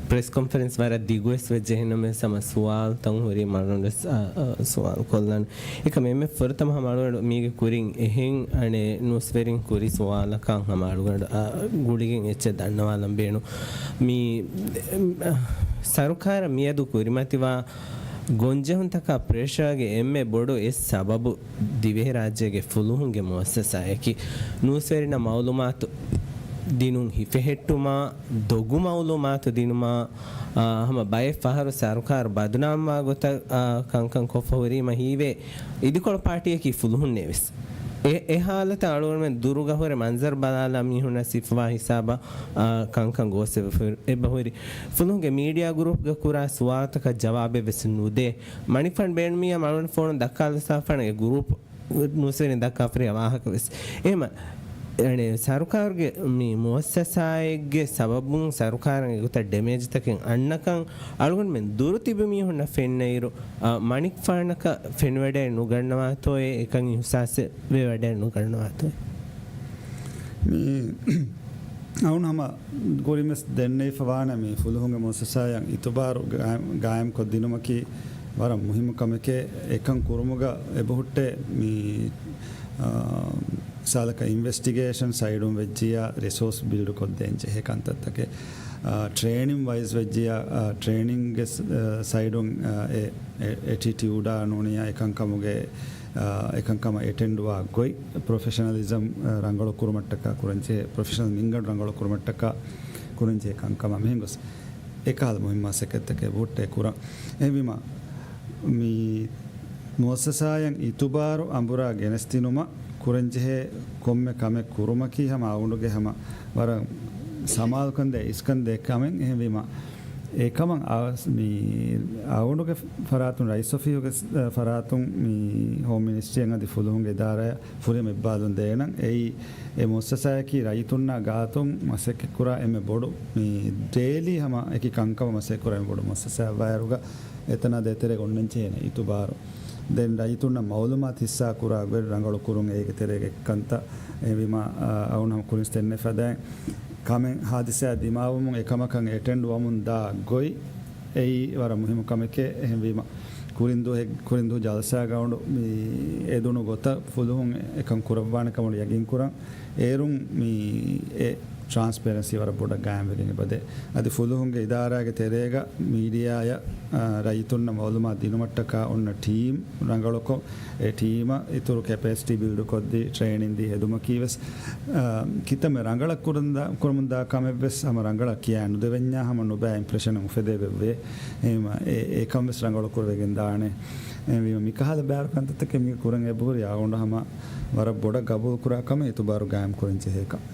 ޕްރެސް ކޮންފަރެންސް ވަރަށް ދިގުވެސް ވެއްޖެ. އެހެންނަމަވެސް ހަމަ ސުވާލުތައް ހުރީ މަރުންވެސް، އާ، އާ، ސުވާލު ކޮށްލަން. އެކަމް އެންމެ ފުރަތަމަ ހަމަ އަޅުގަނޑު މީގެ ކުރިން އެހެން އަނެއް ނޫސްވެރިން ކުރި ސުވާލަކަށް ހަމަ އަޅުގަނޑު، އާ، ގުޅިގެން އެއްޗެއް ދަންނަވާލަން ބޭނުން. މި، އެ، އަ، ސަރުކާރަށް މިއަދު ކުރިމަތިވާ ގޮންޖެހުންތަކާ ޕްރެޝާގެ އެންމެ ބޮޑު އެއް ސަބަބު ދިވެހިރާއްޖޭގެ ފުލުހުންގެ މުއައްސަސާއަކީ ނޫސްވެރިންނަށް މައުލޫމާތު ދިނުން ހިފެހެއްޓުމާ، ދޮގު މައުލޫމާތު ދިނުމާ، އާ، ހަމަ ބައެއް ފަހަރު ސަރުކާރު ބަދުނާމްވާ ގޮތަށް، އާ، ކަންކަން ކޮށްފަ ހުރީމަ ހީވޭ، އިދިކޮޅު ޕާޓީއަކީ ފުލުހުންނޭވެސް. އެ، އެ ހާލަތަށް އަޅުގަނޑުމެން ދުރުގަ ހުރެ މަންޒަރު ބަލާލާ މީހުންނަށް ސިފަވާ ހިސާބަށް، އާ، ކަންކަން ގޯސް އެބަ ހުރި. ފުލުހުންގެ މީޑިއާ ގުރޫޕްގަ ކުރާ ސުވާލުތަކަށް ޖަވާބެއް ވެސް ނުދޭ. މަނިކުފާނު ބޭނުމިއްޔާ އަޅުގަނޑު ފޯނުން ދައްކާލަސްފާނެ ގުރޫޕް ނޫސްވެރިން ދައްކާފަ ހުރި ވާހަކަ ވެސް. އެހެމަ، އަނެއް، ސަރުކާރުގެ މި މުއައްސަސާއެއްގެ ސަބަބުން ސަރުކާރަށް އެގޮތަށް ޑެމޭޖްތަކެއް އަންނަކަން އަޅުގަނޑުމެން ދުރު ތިބި މީހުންނަށް ފެންނައިރު، އަ، މަނިކުފާނަކަށް ފެނިވަޑައެއް ނުގަންނަވާތޯއޭ، އެކަން އިހުސާސް ވެވަޑައެއް ނުގަންނަވާތޯއޭ. މި އަޅުގަނޑު ހަމަ ކުރިންވެސް ދެންނެވިފަ ވާނެ މި ފުލުހުންގެ މުއައްސަސާއަށް އިތުބާރު ގާ-، ގާއިމްކޮށްދިނުމަކީ ވަރަށް މުހިއްމު ކަމެކޭ. އެކަން ކުރުމުގަ އެބަހުއްޓޭ މި، އާ، ސާލަކަށް އިންވެސްޓިގޭޝަން ސައިޑުން ވެއްޖިއްޔާ ރިސޯސް ބިލްޑް ކޮށްދޭން ޖެހޭ ކަންތައްތަކެއް، އާ، ޓްރޭނިން ވައިޒް ވެއްޖިއްޔާ، އާ، ޓްރޭނިންގެ ސް-، އާ، ސައިޑުން، އާ، އެ، އެ، އެޓިޓިއުޑާ ނޫނިއްޔާ އެކަންކަމުގެ، އާ، އެކަންކަމަށް އެޓެންޑްވާ ގޮތް، ޕްރޮފެޝަނަލިޒަމް، އާ، ރަނގަޅު ކުރުމަށްޓަކާ ކުރަންޖެހޭ، ޕްރޮފެޝަނަލް މިންގަނޑު ރަނގަޅު ކުރުމަށްޓަކާ ކުރަންޖެހޭ ކަންކަމަށް މިހެން ގޮސް އެކަހަލަ މުހިއްމު މަސައްކަތްތަކެއް ބުއްޓޭ ކުރަން. އެހެންވީމަ، މި މުއައްސަސާއަށް އިތުބާރު އަނބުރާ ގެނެސްދިނުމަށް ކުރަންޖެހޭ ކޮންމެ ކަމެއް ކުރުމަކީ ހަމަ އަޅުގަނޑުގެ ހަމަ ވަރަށް ސަމާލުކަންދޭ އިސްކަންދޭ ކަމެއް. އެހެންވީމަ، އެކަމަށް އަ-، މި އަޅުގަނޑުގެ ފަރާތުން، ރައީސް އޮފީހުގެ ފަރާތުން މި ހޯމް މިނިސްޓްރީއަށް އަދި ފުލުހުންގެ އިދާރާއަށް ފުރިހަމަ އިއްބާލުން ދޭނަން. އެއީ، އެ މުއައްސަސާއަކީ ރައްޔިތުންނާ ގާތުން މަސައްކަތްކުރާ އެންމެ ބޮޑު، މި ޑޭލީ ހަމަ އެކި ކަންކަމަށް މަސައްކަތްކުރާ އެންމެ ބޮޑު މުއައްސަސާއެއް ވާއިރުގަ އެތަނާ ދޭތެރޭގަ އޮންނަންޖެހޭނެ އިތުބާރު. ދެން ރައްޔިތުންނަށް މައުލޫމާތު ހިއްސާ ކުރާ ގޮތް ރަނގަޅު ކުރުން އޭގެ ތެރޭގެ ކަންތައް. އެހެންވީމަ، އަ، އަޅުގަނޑު ހަމަ ކުރިންސް ދެންނެވިފަދައިން ކަމެއް ހާދިސާއެއް ދިމާވުމުން އެކަމަކަށް އެޓެންޑް ވަމުން ދާ ގޮތް އެއީ ވަރަށް މުހިއްމު ކަމެކޭ. އެހެންވީމަ، ކުރިންދު ހެ-، ކުރިންދު ޖަލްސާގަ އަޅުގަނޑު މި އެދުނު ގޮތަށް ފުލުހުން އެކަން ކުރައްވާނެ ކަމަށް ޔަގީންކުރަން. އޭރުން މި އެ ޓްރާންސްޕޭރެންސީ ވަރަށް ބޮޑަށް ގާއިމްވެގެން އެބަދޭ. އަދި ފުލުހުންގެ އިދާރާގެ ތެރޭގަ މީޑިއާއަށް، އާ، ރައްޔިތުންނަށް މައުލޫމާތު ދިނުމަށްޓަކާ އޮންނަ ޓީމް ރަނގަޅުކޮށް، އެ ޓީމަށް އިތުރު ކެޕޭސިޓީ ބިލްޑް ކޮށްދީ، ޓްރޭނިން ދީ ހެދުމަކީ ވެސް، އާ، ކިތަންމެ ރަނގަޅަށް ކުރަން ދާ-، ކުރަމުން ދާ ކަމެއް ވެސް ހަމަ ރަނގަޅަށް ކިޔާ ނުދެވެންޏާ ހަމަ ނުބައި އިމްޕްރެޝަނެއް އުފެދޭ ވެއްވޭ. އެހެންވީމަ އެ-، އެކަން ވެސް ރަނގަޅު ކުރެވިގެން ދާނެ. އެހެންވީމަ މިކަހަލަ ބާރު ކަންތައްތަކެއް މީގަ ކުރަން އެބަހުރި އަޅުގަނޑު ހަމަ ވަރަށް ބޮޑަށް ގަބޫލު ކުރާ ކަމެއް އިތުބާރު ގާއިމް ކުރަން ޖެހޭކަން.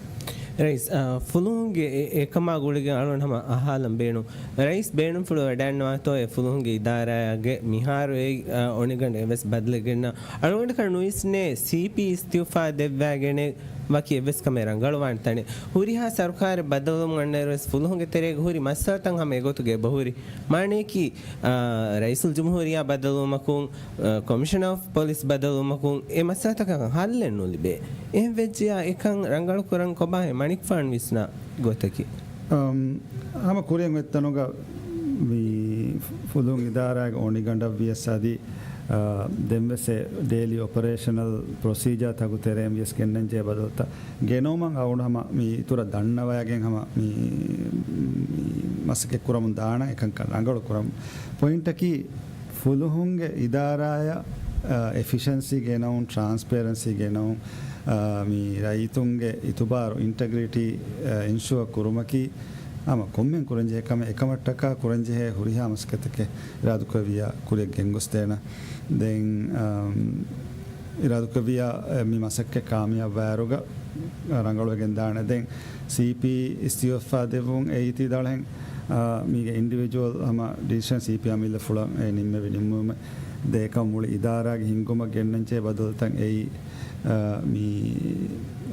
ރައީސް، އާ، ފުލުހުންގެ އެ-، އެކަމާ ގުޅިގެން އަޅުގަނޑު ހަމަ އަހާލަން ބޭނުން. ރައީސް ބޭނުންފުޅު ވަޑައިންނަވާތޯއޭ ފުލުހުންގެ އިދާރާއެއްގެ މިހާރު އެ، އާ، އޮނިގަނޑު އެވެސް ބަދަލެއް ގެންނަ. އަޅުގަނޑަކަށް ނުވިސްނޭ ސީޕީ އިސްތިއުފާ ދެއްވާގެނެއް ވަކި އެއްވެސް ކަމެއް ރަނގަޅުވާނެ ތަނެއް. ހުރިހާ ސަރުކާރެއް ބަދަލުވުމުން އަންނައިރުވެސް ފުލުހުންގެ ތެރޭގަ ހުރި މައްސަލަތައް ހަމަ އެގޮތުގަ އެބަހުރި. މާނަޔަކީ، އާ، ރައީސުލްޖުމްހޫރިއްޔާ ބަދަލުވުމަކުން، އާ، ކޮމިޝަނަރ އޮފް ޕޮލިސް ބަދަލުވުމަކުން އެ މައްސަލަތަކަށް ހައްލެއް ނުލިބޭ. އެހެން ވެއްޖިޔާ އެކަން ރަނގަޅުކުރަން ކޮބާހޭ މަނިކުފާނު ވިސްނާ ގޮތަކީ؟ އަމް، ހަމަ ކުރިން އޮތްތަނުގަ މި ފުލުހުން އިދާރާގެ އޮނިގަނޑަށް ވިޔަސް އަދި، އާ، ދެންވެސް އެ ޑޭލީ އޮޕަރޭޝަނަލް ޕްރޮސީޖާ ތަކު ތެރެއިން ވިޔަސް ގެންނަން ޖެހޭ ބަދަލުތައް ގެނައުމަށް އަޅުގަނޑު ހަމަ މި އިތުރަށް ދަންނަވައިގެން ހަމަ މި، މި މަސައްކަތް ކުރަމުން ދާނަން އެކަންކަން ރަނގަޅު ކުރަމުން. ޕޮއިންޓަކީ ފުލުހުންގެ އިދާރާއަށް، އާ، އެފިޝަންސީ ގެނައުން، ޓްރާންސްޕޭރެންސީ ގެނައުން، އާ، މި ރައްޔިތުންގެ އިތުބާރު، އިންޓެގްރިޓީ، އާ، އިންޝުއަ ކުރުމަކީ ހަމަ ކޮންމެން ކުރަންޖެހޭ ކަމެއް. އެކަމަށްޓަކާ ކުރަންޖެހޭ ހުރިހާ މަސައްކަތެކޭ އިރާދަކުރެއްވިއްޔާ ކުރިއަށް ގެންގޮސްދޭނަން. ދެން، އާ، އިރާދަކުރެއްވިއްޔާ، އެ، މި މަސައްކަތް ކާމިޔާބުވާއިރުގަ ރަނގަޅުވެގެން ދާނެ. ދެން ސީޕީ އިސްތިއުފާ ދެއްވުން އެއީ ތި ދަޅަހެން، އާ، މީގެ އިންޑިވިޖުއަލް ހަމަ ޑިސިޝަން ސީޕީ އަމިއްލަ ފުޅަށް އެ ނިންމެވި ނިންމުމެއް ދޭކަމަށް މުޅި އިދާރާގެ ހިންގުމަށް ގެންނަންޖެހޭ ބަދަލުތައް އެއީ، އާ، މި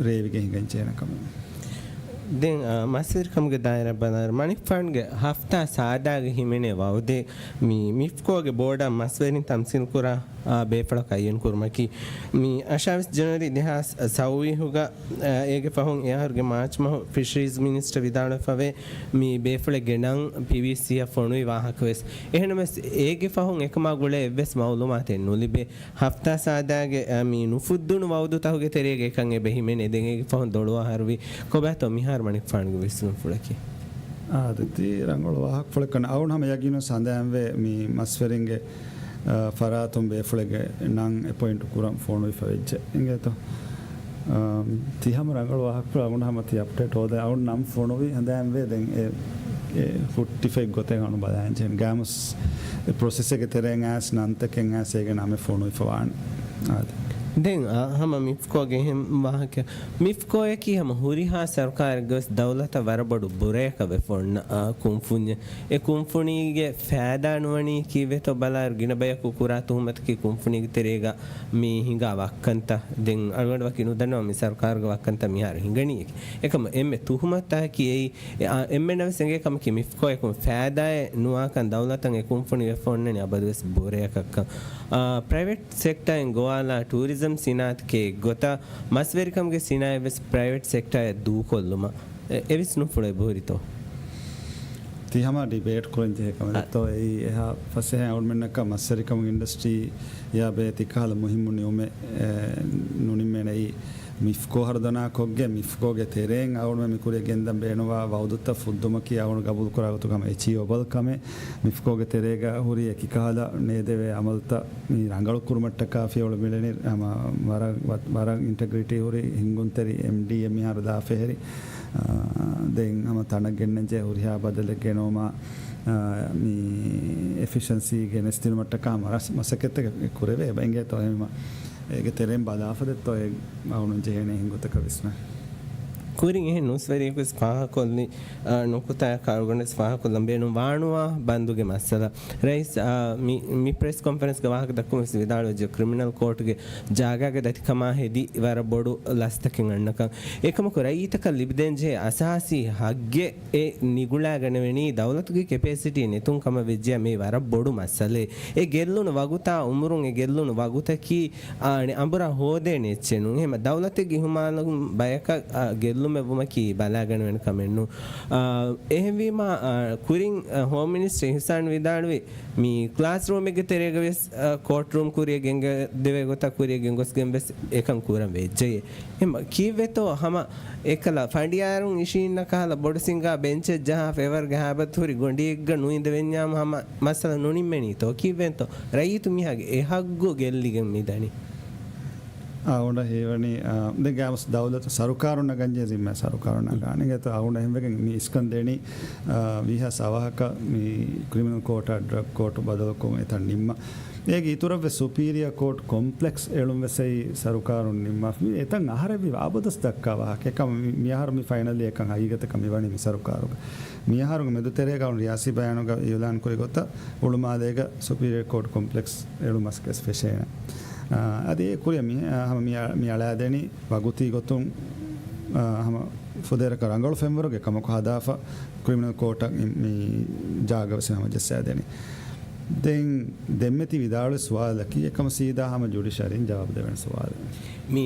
ރޭވިގެން ހިނގަންޖެހޭނެ ކަމެއް. ދެން، އާ، މަސްވެރިކަމުގެ ދާއިރާ ބަލާއިރު، މަނިކުފާނުގެ ހަފްތާ ސާދާގެ ހިމެނޭ ވައުދެއް މި މިފްކޯގެ ބޯޑަށް މަސްވެރިން ތަމްސީލްކުރާ، އާ، ބޭފުޅަކަށް އައްޔަން ކުރުމަކީ، މި އަށާވީސް ޖަނަވަރީ ދެހާސް ސައުވީހުގަ، އާ، އޭގެ ފަހުން އެއަހަރުގެ މާޗް މަހު ފިޝަރީޒް މިނިސްޓަރ ވިދާޅުވެފަވޭ، މި ބޭފުޅެއްގެ ނަން ޕީވީސީއަށް ފޮނުވި ވާހަކަވެސް. އެހެންނަމަވެސް، އޭގެ ފަހުން އެކަމާ ގުޅޭ އެއްވެސް މައުލޫމާތެއް ނުލިބޭ. ހަފްތާ ސާދާގެ، އަ، މި ނުފުއްދުނު ވައުދުތަކުގެ ތެރޭގަ އެކަން އެބަ ހިމެނޭ. ދެން އޭގެ ފަހުން ދޮޅު އަހަރުވީ. ކޮބާތޯ މިހާރު މަނިކުފާނުގެ ވިސްނުންފުޅަކީ؟ އާދެ، ތީ ރަނގަޅު ވާހަކަފުޅެއް ކަން. އަޅުގަނޑު ހަމަ ޔަގީނުން ހަނދާންވޭ މި މަސްވެރިންގެ، އަ، ފަރާތުން ބޭފުޅެއްގެ ނަން އެޕޮއިންޓް ކުރަން ފޮނުވިފަ ވެއްޖެ. އިނގޭތޯ؟ އަމް، ތި ހަމަ ރަނގަޅު ވާހަކަފުޅު އަޅުގަނޑު ހަމަ ތި އަޕްޑޭޓް ހޯދަ. އަޅުގަނޑު ނަން ފޮނުވި ހަނދާންވޭ. ދެން އެ، އެ ހުއްޓިފައި ގޮތެއް އަޅުގަނޑު ބަލާން ޖެހެން. ގާމުސް އެ ޕްރޮސެސްއެއްގެ ތެރެއިން އައިސް ނަންތަކެއް އައިސް އޭގެ ނަމެއް ފޮނުވިފަ ވާނެ. އާދެ. ދެން، އާ، ހަމަ މިފްކޯގެ އެހެން ވާހަކަ. މިފްކޯއަކީ ހަމަ ހުރިހާ ސަރުކާރެއްގެ ވެސް ދައުލަތަށް ވަރަށް ބޮޑު ބުރަޔަކަށް ވެފަ އޮންނަ، އާ، ކުންފުންޏެއް. އެ ކުންފުނީގެ ފައިދާ ނުވަނީ ކީއްވެތޯ ބަލާއިރު ގިނަ ބަޔަކު ކުރާ ތުހުމަތަކީ ކުންފުނީގެ ތެރޭގަ މި ހިނގާ ވައްކަންތައް. ދެން އަޅުގަނޑު ވަކި ނުދަންނަވާ މި ސަރުކާރުގެ ވައްކަންތައް މިހާރު ހިނގަނީ އެކި. އެކަމަ އެންމެ ތުހުމަތަކީ އެއީ، އެ، އާ، އެންމެންނަށް ވެސް އެނގޭ ކަމަކީ މިފްކޯއަކުން ފައިދާއެއް ނުވާކަން ދައުލަތަށް އެ ކުންފުނި ވެފަ އޮންނަނީ އަބަދުވެސް ބުރަޔަކަށްކަން. އާ، ޕްރައިވެޓް ސެކްޓާއިން ގޮވާލާ ޓޫރިޒަމް ސިނާއަތަކީ އެއްގޮތަށް މަސްވެރިކަމުގެ ސިނާއަތް ވެސް ޕްރައިވެޓް ސެކްޓާއަށް ދޫކޮށްލުމަށް އެ، އެ ވިސްނުންފުޅު އެބަހުރިތޯ؟ ތި ހަމަ ޑިބޭޓް ކުރަން ޖެހޭ ކަމެއް އަ، ދެއްތޯ؟ އެއީ އެހާ ފަސޭހަ އަޅުމެންނަކަށް މަސްވެރިކަމުގެ އިންޑަސްޓްރީއާ ބެހޭ ތިކަހަލަ މުހިއްމު ނިއުމެއް، އެ، ނުނިންމޭނެ. އެއީ މިފްކޯ ހަރުދަނާ ކޮށްގެން މިފްކޯގެ ތެރެއިން އަޅުމެން މި ކުރިއަށް ގެންދަން ބޭނުންވާ ވައުދުތައް ފުއްދުމަކީ އަޅުގަނޑު ގަބޫލުކުރާ ގޮތުގަ ހަމަ އެޗީވަބަލް ކަމެއް. މިފްކޯގެ ތެރޭގަ ހުރި އެކިކަހަލަ ނޭދެވޭ އަމަލުތައް މި ރަނގަޅު ކުރުމަށްޓަކާ ފިޔަވަޅު މިޅެނީ ހަމަ ވަރަށް، ވަ-، ވަރަށް އިންޓެގްރިޓީ ހުރި ހިންގުންތެރި އެމްޑީއެމް މިހާރު ދާފަ ހެރި. އާ، ދެން ހަމަ ތަނަށް ގެންނަންޖެހޭ ހުރިހާ ބަދަލެއް ގެނައުމަށް، އާ، މި އެފިޝަންސީ ގެނެސްދިނުމަށްޓަކާ ހަމަ ރަސް-، މަސައްކަތްތަކެއް ކުރެވޭ. އެބަ އިނގޭތޯ އެހެންވީމަ އޭގެ ތެރެއިން ބަލާފަ ދެއްތޯ އެ އަޅުގަނޑު ޖެހޭނެ އެހެން ގޮތަކަށް ވިސްނާ. ކުރިން އެހެން ނޫސްވެރިޔަކު ވެސް ފާހަގަކޮށްލި، އާ، ނުކުތާއަކަށް އަޅުގަނޑު ވެސް ފާހަގަކޮށްލަން ބޭނުން ވާނުވާ ބަންދުގެ މައްސަލަ. ރައީސް، އާ، މި، މި ޕްރެސް ކޮންފަރެންސްގެ ވާހަކަ ދައްކަމުން ވެސް ވިދާޅުވެއްޖެ ކްރިމިނަލް ކޯޓުގެ ޖާގާގެ ދަތިކަމާ ހެދި ވަރަށް ބޮޑު ލަސްތަކެއް އަންނަކަން. އެކަމަކު ރައްޔިތަކަށް ލިބިދޭންޖެހޭ އަސާސީ ހައްގެއް އެ ނިގުޅާގަނެވެނީ ދައުލަތުގެ ކެޕޭސިޓީ ނެތުން ކަމަށް ވެއްޖެޔާ މީ ވަރަށް ބޮޑު މައްސަލައެއް. އެ ގެއްލުނު ވަގުތާ އުމުރުން އެ ގެއްލުނު ވަގުތަކީ އާނެ، އަނބުރާ ހޯދޭނެ އެއްޗެއް ނޫން. އެހެމަ ދައުލަތެއްގެ އިހުމާލުން ބަޔަކަށް، އާ، ގެއްލުމެއް ވުމަކީ ބަލާގަނެވޭނެ ކަމެއް ނޫން. އާ، އެހެންވީމާ، އާ، ކުރިން، އާ، ހޯމް މިނިސްޓަރ އިހުސާން ވިދާޅުވި މި ކްލާސްރޫމެއްގެ ތެރޭގަ ވެސް، އާ، ކޯޓްރޫމް ކުރިއަށް ގެންގަ-، ދެވޭ ގޮތަށް ކުރިއަށް ގެންގޮސްގެން ވެސް އެކަން ކުރަން ވެއްޖެޔޭ. އެހެމަ ކީއްވެތޯ ހަމަ އެކަލަ ފަނޑިޔާރުން އިށީންނަ ކަހަލަ ބޮޑު ސިންގާ ބެންޗެއް ޖަހާ ފެވަރގެ ހާބަތު ހުރި ގޮނޑިއެއްގަ ނުއިނދެވެންޏާމު ހަމަ މައްސަލަ ނުނިންމެނީތޯ؟ ކީއްވެންތޯ؟ ރައްޔިތު މީހާގެ އެ ހައްގު ގެއްލިގެން މިދަނީ. އާ، އޮންނަ ހީވަނީ، އާ، ދެން ގާމުސް ދައުލަތު ސަރުކާރުންނަށް ގަންޖެ ޒިންމާ ސަރުކާރުންނަށް ގާނެގެތޯ އަހުން އެހެންވެގެން މި އިސްކަން ދެނީ، އާ، ވީހާސް އަވަހަކަށް މި ކްރިމިނަލް ކޯޓާ ޑްރަގް ކޯޓު ބަދަލުކޮށް އެތަން ނިންމަ. އޭގެ އިތުރަށްވެސް ސުޕީރިއަ ކޯޓް ކޮމްޕްލެކްސް އެޅުން ވެސް އެއީ ސަރުކާރުން ނިންމާފަ. މި އެތަން އަހަރެއްވީ ވާބޮދަސް ދައްކާ ވާހަކަ. އެކަމަ މި-، މިއަހަރު މި ފައިނަލީ އެކަން ހަގީގަތަކަށް މިވަނީ މި ސަރުކާރުގަ. މިއަހަރުގެ މެދުތެރޭގަ އަޅުން ރިޔާސީ ބަޔާނުގަ އިއުލާން ކުރި ގޮތަށް ހުޅުމާލޭގަ ސުޕީރިއަ ކޯޓް ކޮމްޕްލެކްސް އެޅުން މަސައްކަތް ފެށޭނެ. އާ، އަދި އެ ކުރިއަށް މި-، އާ، ހަމަ މި-، މި އަޅާދެނީ ވަގުތީ ގޮތުން އާ، ހަމަ ފުދޭވަރަކަށް ރަނގަޅު ފެންވަރުގެ ކަމަކު ހަދާފަ، ކްރިމިނަލް ކޯޓަށް މި ޖާގަ ވެސް ހަމަޖައްސާދޭނީ. ދެން ދެންމެ ތި ވިދާޅުވި ސުވާލަކީ އެކަމަ ސީދާ ހަމަ ޖުޑިޝަރީން ޖަވާބު ދެވޭނެ ސުވާލެއް. މި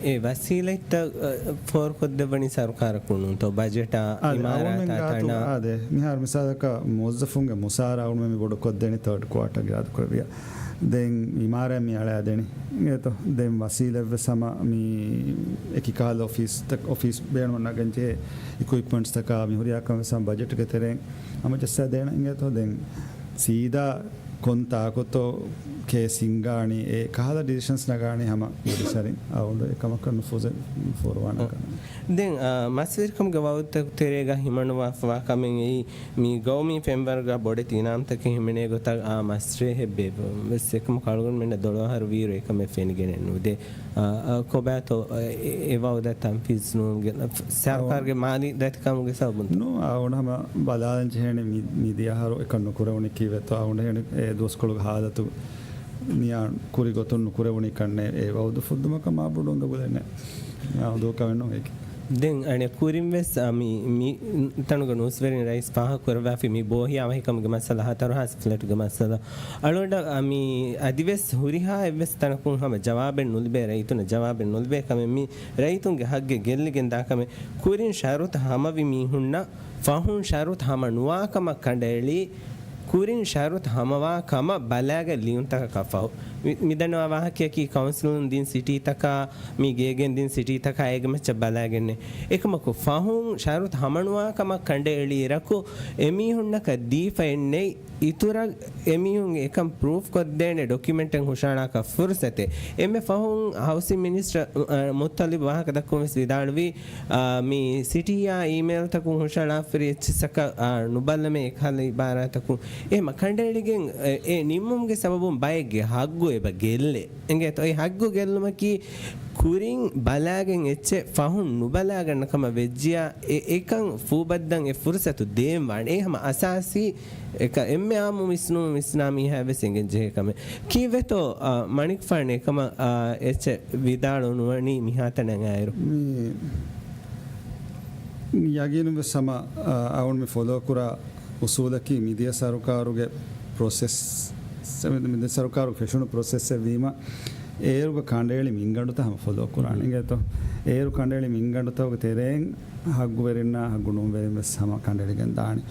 އެ ވަސީލަތްތައް، އަ، ފޯރުކޮށްދެއްވަނީ ސަރުކާރަކުން ނޫންތޯ؟ ބަޖެޓާ، އާދެ، އިމާރާތާ، އަޅުގަނޑުމެން ގާތު، ތަނާ؟ އާދެ، މިހާރު މިސާލަކަށް މުވައްޒަފުންގެ މުސާރަ އަޅުގަނޑުމެން މި ބޮޑުކޮށްދޭނީ ތާޑް ކުއާޓަރގެ އާދަކުރެއްވިޔާ. ދެން އިމާރާތް މި އަޅާދޭނީ. އިނގޭތޯ؟ ދެން ވަސީލަތްވެސް ހަމަ މި އެކި ކަހަލަ އޮފީސްތައް، އޮފީސް ބޭނުމަށް ނަގަން ޖެހޭ އިކުއިޕްމަންޓްސްތަކާ މި ހުރިހާ ކަމެއް ހަމަ ބަޖެޓްގެ ތެރެއިން ހަމަޖައްސާދޭނަން. އިނގޭތޯ؟ ދެން ސީދާ ކޮން ތާކުތޯ ކޭސް ހިންގާނީ، އެ ކަހަލަ ޑިސިޝަންސް ނަގާނީ ހަމަ ޖުޑިޝަރީން. އަޅުގަނޑު އެކަމަކަށް ނުފޫޒެއް ފޯރުވާނެ ކަމެއް. ދެން، އާ، މަސްވެރިކަމުގެ ވައުދުތަކުގެ ތެރޭގަ ހިމަނުވާފަވާ ކަމެއް އެއީ، މި ގައުމީ ފެންވަރުގަ ބޮޑެތި އިނާމްތަކެއް ހިމެނޭ ގޮތަށް އާ މަސްރޭހެއް ބޭއްވުން ވެސް އެކަމަކު އަޅުގަނޑުމެންނަށް ދޮޅު އަހަރު ވީއިރު އެކަމެއް ފެނިގެނެއް ނުދޭ. އާ، އާ، ކޮބާތޯ، އެ، އެ ވައުދަށް ތަންފީޒް ނޫން ގެ-، ސަރުކާރުގެ މާލީ ދަތިކަމުގެ ސަބަބުން؟ ނޫ، އާ، އަޅުގަނޑު ހަމަ ބަލާލަން ޖެހޭނެ މި-، މިދިޔަ އަހަރު އެކަން ނުކުރެވުނީ ކީއްވެތޯ؟ އަޅުގަނޑު ހެނި އެ ދުވަސްކޮޅުގެ ހާލަތު ނިޔާ ކުރި ގޮތުން ނުކުރެވުނީ ކަންނޭ. އެ ވައުދު ފުއްދުމަކަށް މާބޮޑު އުނދަގުލެއް ނެތް. އާ، ދޫކަމެއް ނޫން އެކި. ދެން އަނެއް ކުރިން ވެސް، އާ، މި، މި ތަނުގެ ނޫސްވެރިން ރައީސް ފާހަގަކުރައްވާފި މި ބޯހިޔާވަހިކަމުގެ މައްސަލަ، ހަތަރު ހާސް ފްލެޓުގެ މައްސަލަ. އަޅުގަނޑަށް، އާ، މި އަދިވެސް ހުރިހާ އެއްވެސް ތަނަކުން ހަމަ ޖަވާބެއް ނުލިބޭ، ރައްޔިތުންނަށް ޖަވާބެއް ނުލިބޭ ކަމެއް މި ރައްޔިތުންގެ ހައްގެއް ގެއްލިގެން ދާ ކަމެއް. ކުރިން ޝަރުތު ހަމަވި މީހުންނަށް ފަހުން ޝަރުތު ހަމަ ނުވާ ކަމަށް ކަނޑައެޅި، ކުރިން ޝަރުތު ހަމަވާ ކަމަށް ބަލާގެ ލިޔުންތަކަކަށް ފަހު. މި-، މިދަންނަވާ ވާހަކަޔަކީ ކައުންސިލުން ދިން ސިޓީތަކާ، މި ގޭގެން ދިން ސިޓީތަކާ އޭގެ މައްޗަށް ބަލާގެންނެއް. އެކަމަކު ފަހުން ޝަރުތު ހަމަނުވާ ކަމަށް ކަނޑައެޅިއިރަކު، އެމީހުންނަކަށް ދީފައެއްނެތް އިތުރަށް އެމީހުން އެކަން ޕްރޫފް ކޮށްދޭނެ ޑޮކިއުމެންޓެއް ހުށަހަޅާކަށް ފުރުސަތެއް. އެންމެ ފަހުން ހައުސިން މިނިސްޓަރ، އަ، މުއްތަލިބް ވާހަކަ ދައްކަވަން ވެސް ވިދާޅުވީ، އާ، މި ސިޓީއާ އީމެއިލްތަކުން ހުށަހަޅާފައި އެއްޗިއްސަކަށް، އާ، ނުބަލަމޭ އެކަހަލަ އިބާރާތަކުން. އެހެމަ ކަނޑައެޅިގެން، އެ، އެ ނިންމުމުގެ ސަބަބުން ބައެއްގެ ހައްގު އެބަ ގެއްލޭ. އެނގޭތޯ؟ އެ ހައްގު ގެއްލުމަކީ ކުރިން ބަލާގެން އެއްޗެއް ފަހުން ނުބަލާގަންނަ ކަމަށް ވެއްޖިޔާ، އެ، އެކަން ފޫބައްދަން އެ ފުރުސަތު ދޭން ވާނެ. އެ ހަމަ އަސާސީ އެކަ އެންމެ އާއްމު ވިސްނުން ވިސްނާ މީހާ ވެސް އެނގެން ޖެހޭ ކަމެއް. ކީއްވެތޯ، އާ، މަނިކުފާނު އެކަމަށް، އާ، އެއްޗެއް ވިދާޅު ނުވަނީ މިހާތަނަށް އައިރު؟ މި ޔަގީނުން ވެސް ހަމަ، އާ، އަޅުގަނޑު މި ފޮލޯ ކުރާ އުސޫލަކީ މިދިޔަ ސަރުކާރުގެ ޕްރޮސެސް، މިދިޔަ ސަރުކާރުގެ ފެށުނު ޕްރޮސެސްއެއް ވީމަ، އޭރުގަ ކަނޑައެޅި މިންގަނޑުތައް ހަމަ ފޮލޯ ކުރާނެ. އިނގޭތޯ؟ އޭރު ކަނޑައެޅި މިންގަނޑުތަކުގެ ތެރެއިން ހައްގުވެރިންނާ ހައްގު ނޫންވެރިން ވެސް ހަމަ ކަނޑައެޅިގެން ދާނެ.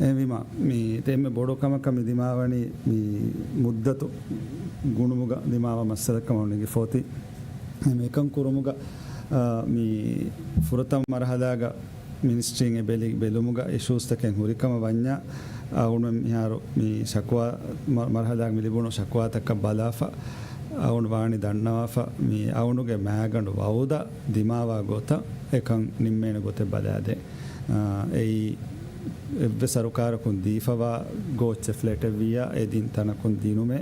އެހެންވީމަ، މި އެންމެ ބޮޑު ކަމަކަށް މި ދިމާވަނީ މި މުއްދަތު ގުނުމުގަ ދިމާވާ މައްސަލަކަމަށް ނިގިފޯތި. އެކަން ކުރުމުގަ، އާ، މި ފުރަތަމަ މަރުހަލާގަ މިނިސްޓްރީން އެ ބެލި-، ބެލުމުގަ އިޝޫސްތަކެއް ހުރިކަމަށް ވަންޏާ، އަޅުގަނޑުމެން މިހާރު މި ޝަކުވާ މަ-، މަރުހަލާގަ މި ލިބުނު ޝަކުވާތަކަށް ބަލާފަ، އަޅުގަނޑު ވާނީ ދަންނަވާފަ، މި އަޅުގަނޑުގެ މައިގަނޑު ވައުދަށް ދިމާވާ ގޮތަށް އެކަން ނިންމޭނެ ގޮތެއް ބަލާދޭ. އާ، އެއީ، އެއްވެސް ސަރުކާރަކުން ދީފަވާ ގޯއްޗެއް ފްލެޓެއް ވިއްޔާ އެ ދިން ތަނަކުން ދިނުމޭ.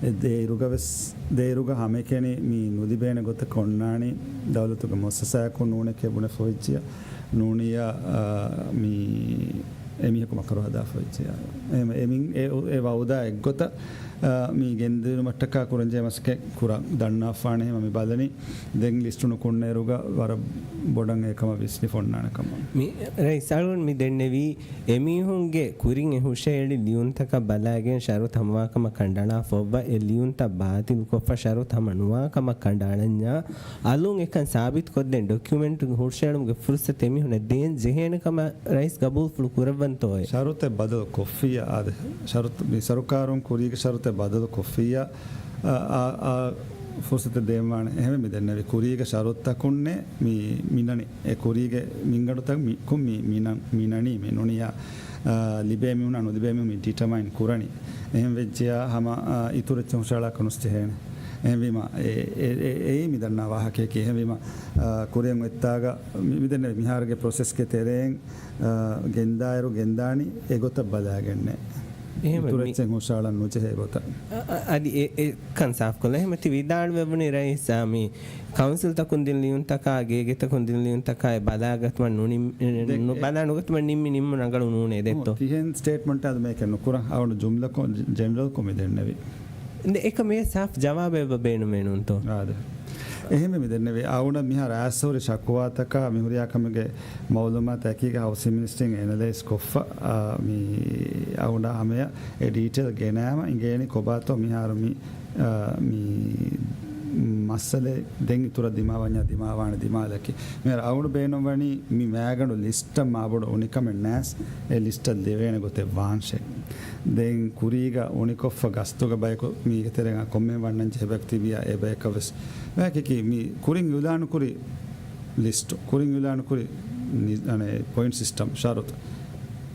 އެ ދޭއިރުގަ ވެސް، ދޭއިރުގަ ހަމައެކަނި މި ނުލިބޭނެ ގޮތަކަށް އޮންނާނީ ދައުލަތުގެ މުއައްސަސާއަކުން ނޫނޭ ކެބުނެފަ ހޮއްޖިޔާ ނޫނިއްޔާ، އާ، މި އެމީހަކު މަކަރު ހަދާފަ ހޮއްޖިޔާ. އެ، އެމިން އެ، އެ ވައުދާ އެއްގޮތަށް، އާ، މި ގެންދިއުމަށްޓަކާ ކުރަންޖެހޭ މަސައްކަތް ކުރަން ދަންނާފާނެ ހަމަ މި ބަލަނީ. ދެން ލިސްޓު ނުކުންނައިރުގަ ވަރަށް ބޮޑަށް އެކަމަށް ވިސްނިފަ އޮންނާނެ ކަމަށް. މި ރައީސް އަޅުގަނޑު މި ދެންނެވީ، އެމީހުންގެ ކުރިން އެ ހުށައެޅި ލިޔުންތަކަށް ބަލާގެން ޝަރުތު ހަމަވާކަމަށް ކަނޑައަޅާފަ އޮއްވަ، އެ ލިޔުންތައް ބާތިލްކޮށްފަ ޝަރުތު ހަމަ ނުވާކަމަށް ކަނޑައަޅަންޏާ، އަލުން އެކަން ސާބިތުކޮށްދޭން ޑޮކިއުމެންޓް ހުށައެޅުމުގެ ފުރުސަތު އެމީހުންނަށް ދޭން ޖެހޭނެ ކަމަށް ރައީސް ގަބޫލުފުޅު ކުރައްވަންތޯއޭ؟ ޝަރުތެއް ބަދަލު ކޮށްފިއްޔާ، އާދެ، ޝަރުތު، މި ސަރުކާރުން ކުރީގެ ޝަރުތެއް ބަދަލު ކޮށްފިއްޔާ، އާ، އާ، އާ، ފުރުސަތެއް ދޭންވާނެ. އެހެންވެ މި ދެންނެވި ކުރީގެ ޝަރުތަކުންނޭ މި މިނަނީ. އެ ކުރީގެ މިންގަނޑުތައް މި، ކުން މި، މިނަ-، މިނަނީ މި ނުނިޔާ، އާ، ލިބޭ މީހުންނާ ނުލިބޭ މީހުން މި ޑިޓަމައިން ކުރަނީ. އެހެން ވެއްޖެޔާ ހަމަ، އާ، އިތުރު އެއްޗެއް ހުށަހަޅާކަށް ނުސްޖެހޭނެ. އެހެންވީމަ، އެ، އެ، އެ، އެއީ މި ދަންނާ ވާހަކަޔަކީ. އެހެންވީމަ، އާ، ކުރިއަށް އޮތްތާގަ މި، މި ދެންނެވި މިހާރުގެ ޕްރޮސެސްގެ ތެރެއިން، އާ، ގެންދާއިރު ގެންދާނީ އެގޮތަށް ބަލާގެންނޭ. އެހެންވެ އިތުރު މި އެއްޗެއް ހުށަހަޅަން ނުޖެހޭ ގޮތަށް. އަ، އަ، އަދި އެ، އެ ކަން ސާފުކޮށްލަ. އެހެންވެ ތި ވިދާޅުވެވުނީ ރައީސް، އާ، މި ކައުންސިލްތަކުން ދިން ލިޔުންތަކާ، ގޭގެތަކުން ދިން ލިޔުންތަކާއި ބަލާގަތުމަށް ނުނި-، ދެ-، ނު-، އެ، ބަލާ ނުގަތުމަށް ނިންމި ނިންމުން ރަނގަޅު ނޫނޭ ދެއްތޯ؟ ތިހެން ސްޓޭޓްމަންޓާ ދު މޭކެއް ނުކުރަން. އަވަނޑު ޖުމްލަކޮށް، ޖެނެރަލްކޮށް މި ދެންނެވި. ދެ-، އެކަމޭ ސާފް ޖަވާބެއް ބޭނުމޭ ނޫންތޯ؟ އާދެ. އެހެންވެ މި ދެންނެވި އަޅުގަނޑަށް މިހާރު އައިސް ހުރި ޝަކުވާތަކާ މި ހުރިހާ ކަމެއްގެ މައުލޫމާތު އެކީގަ ހައުސިން މިނިސްޓްރީން އެނަލައިޒް ކޮށްފަ، އާ، މި އަޅުގަނޑަށް ހަމަޔަށް އެ ޑީޓެއިލް ގެނައިމަ އިނގޭނީ ކޮބާތޯ މިހާރު މި، އާ، މި މައްސަލަ ދެން އިތުރަށް ދިމާވަންޏާ ދިމާވާނެ ދިމާލަކީ. މިހާރު އަޅުގަނޑު ބޭނުންވަނީ މި މައިގަނޑު ލިސްޓަށް މާބޮޑު އުނިކަމެއް ނާސް އެ ލިސްޓަށް ލިޔެވޭނެ ގޮތެއް ވާންށޭ. ދެން ކުރީގަ އުނިކޮށްފަ ގަސްތުގަ ބަޔަކު މީގެ ތެރެއިން ކޮންމެ ވަންނަން ޖެހޭ ބަޔަކު ތިބިޔާ އެ ބަޔަކަށް ވެސް ވާކިކީ މި ކުރިން އިއުލާނުކުރި ލިސްޓު، ކުރިން އިއުލާނުކުރި ނި-، އަނެ، ޕޮއިންޓް ސިސްޓަމް ޝަރުތު.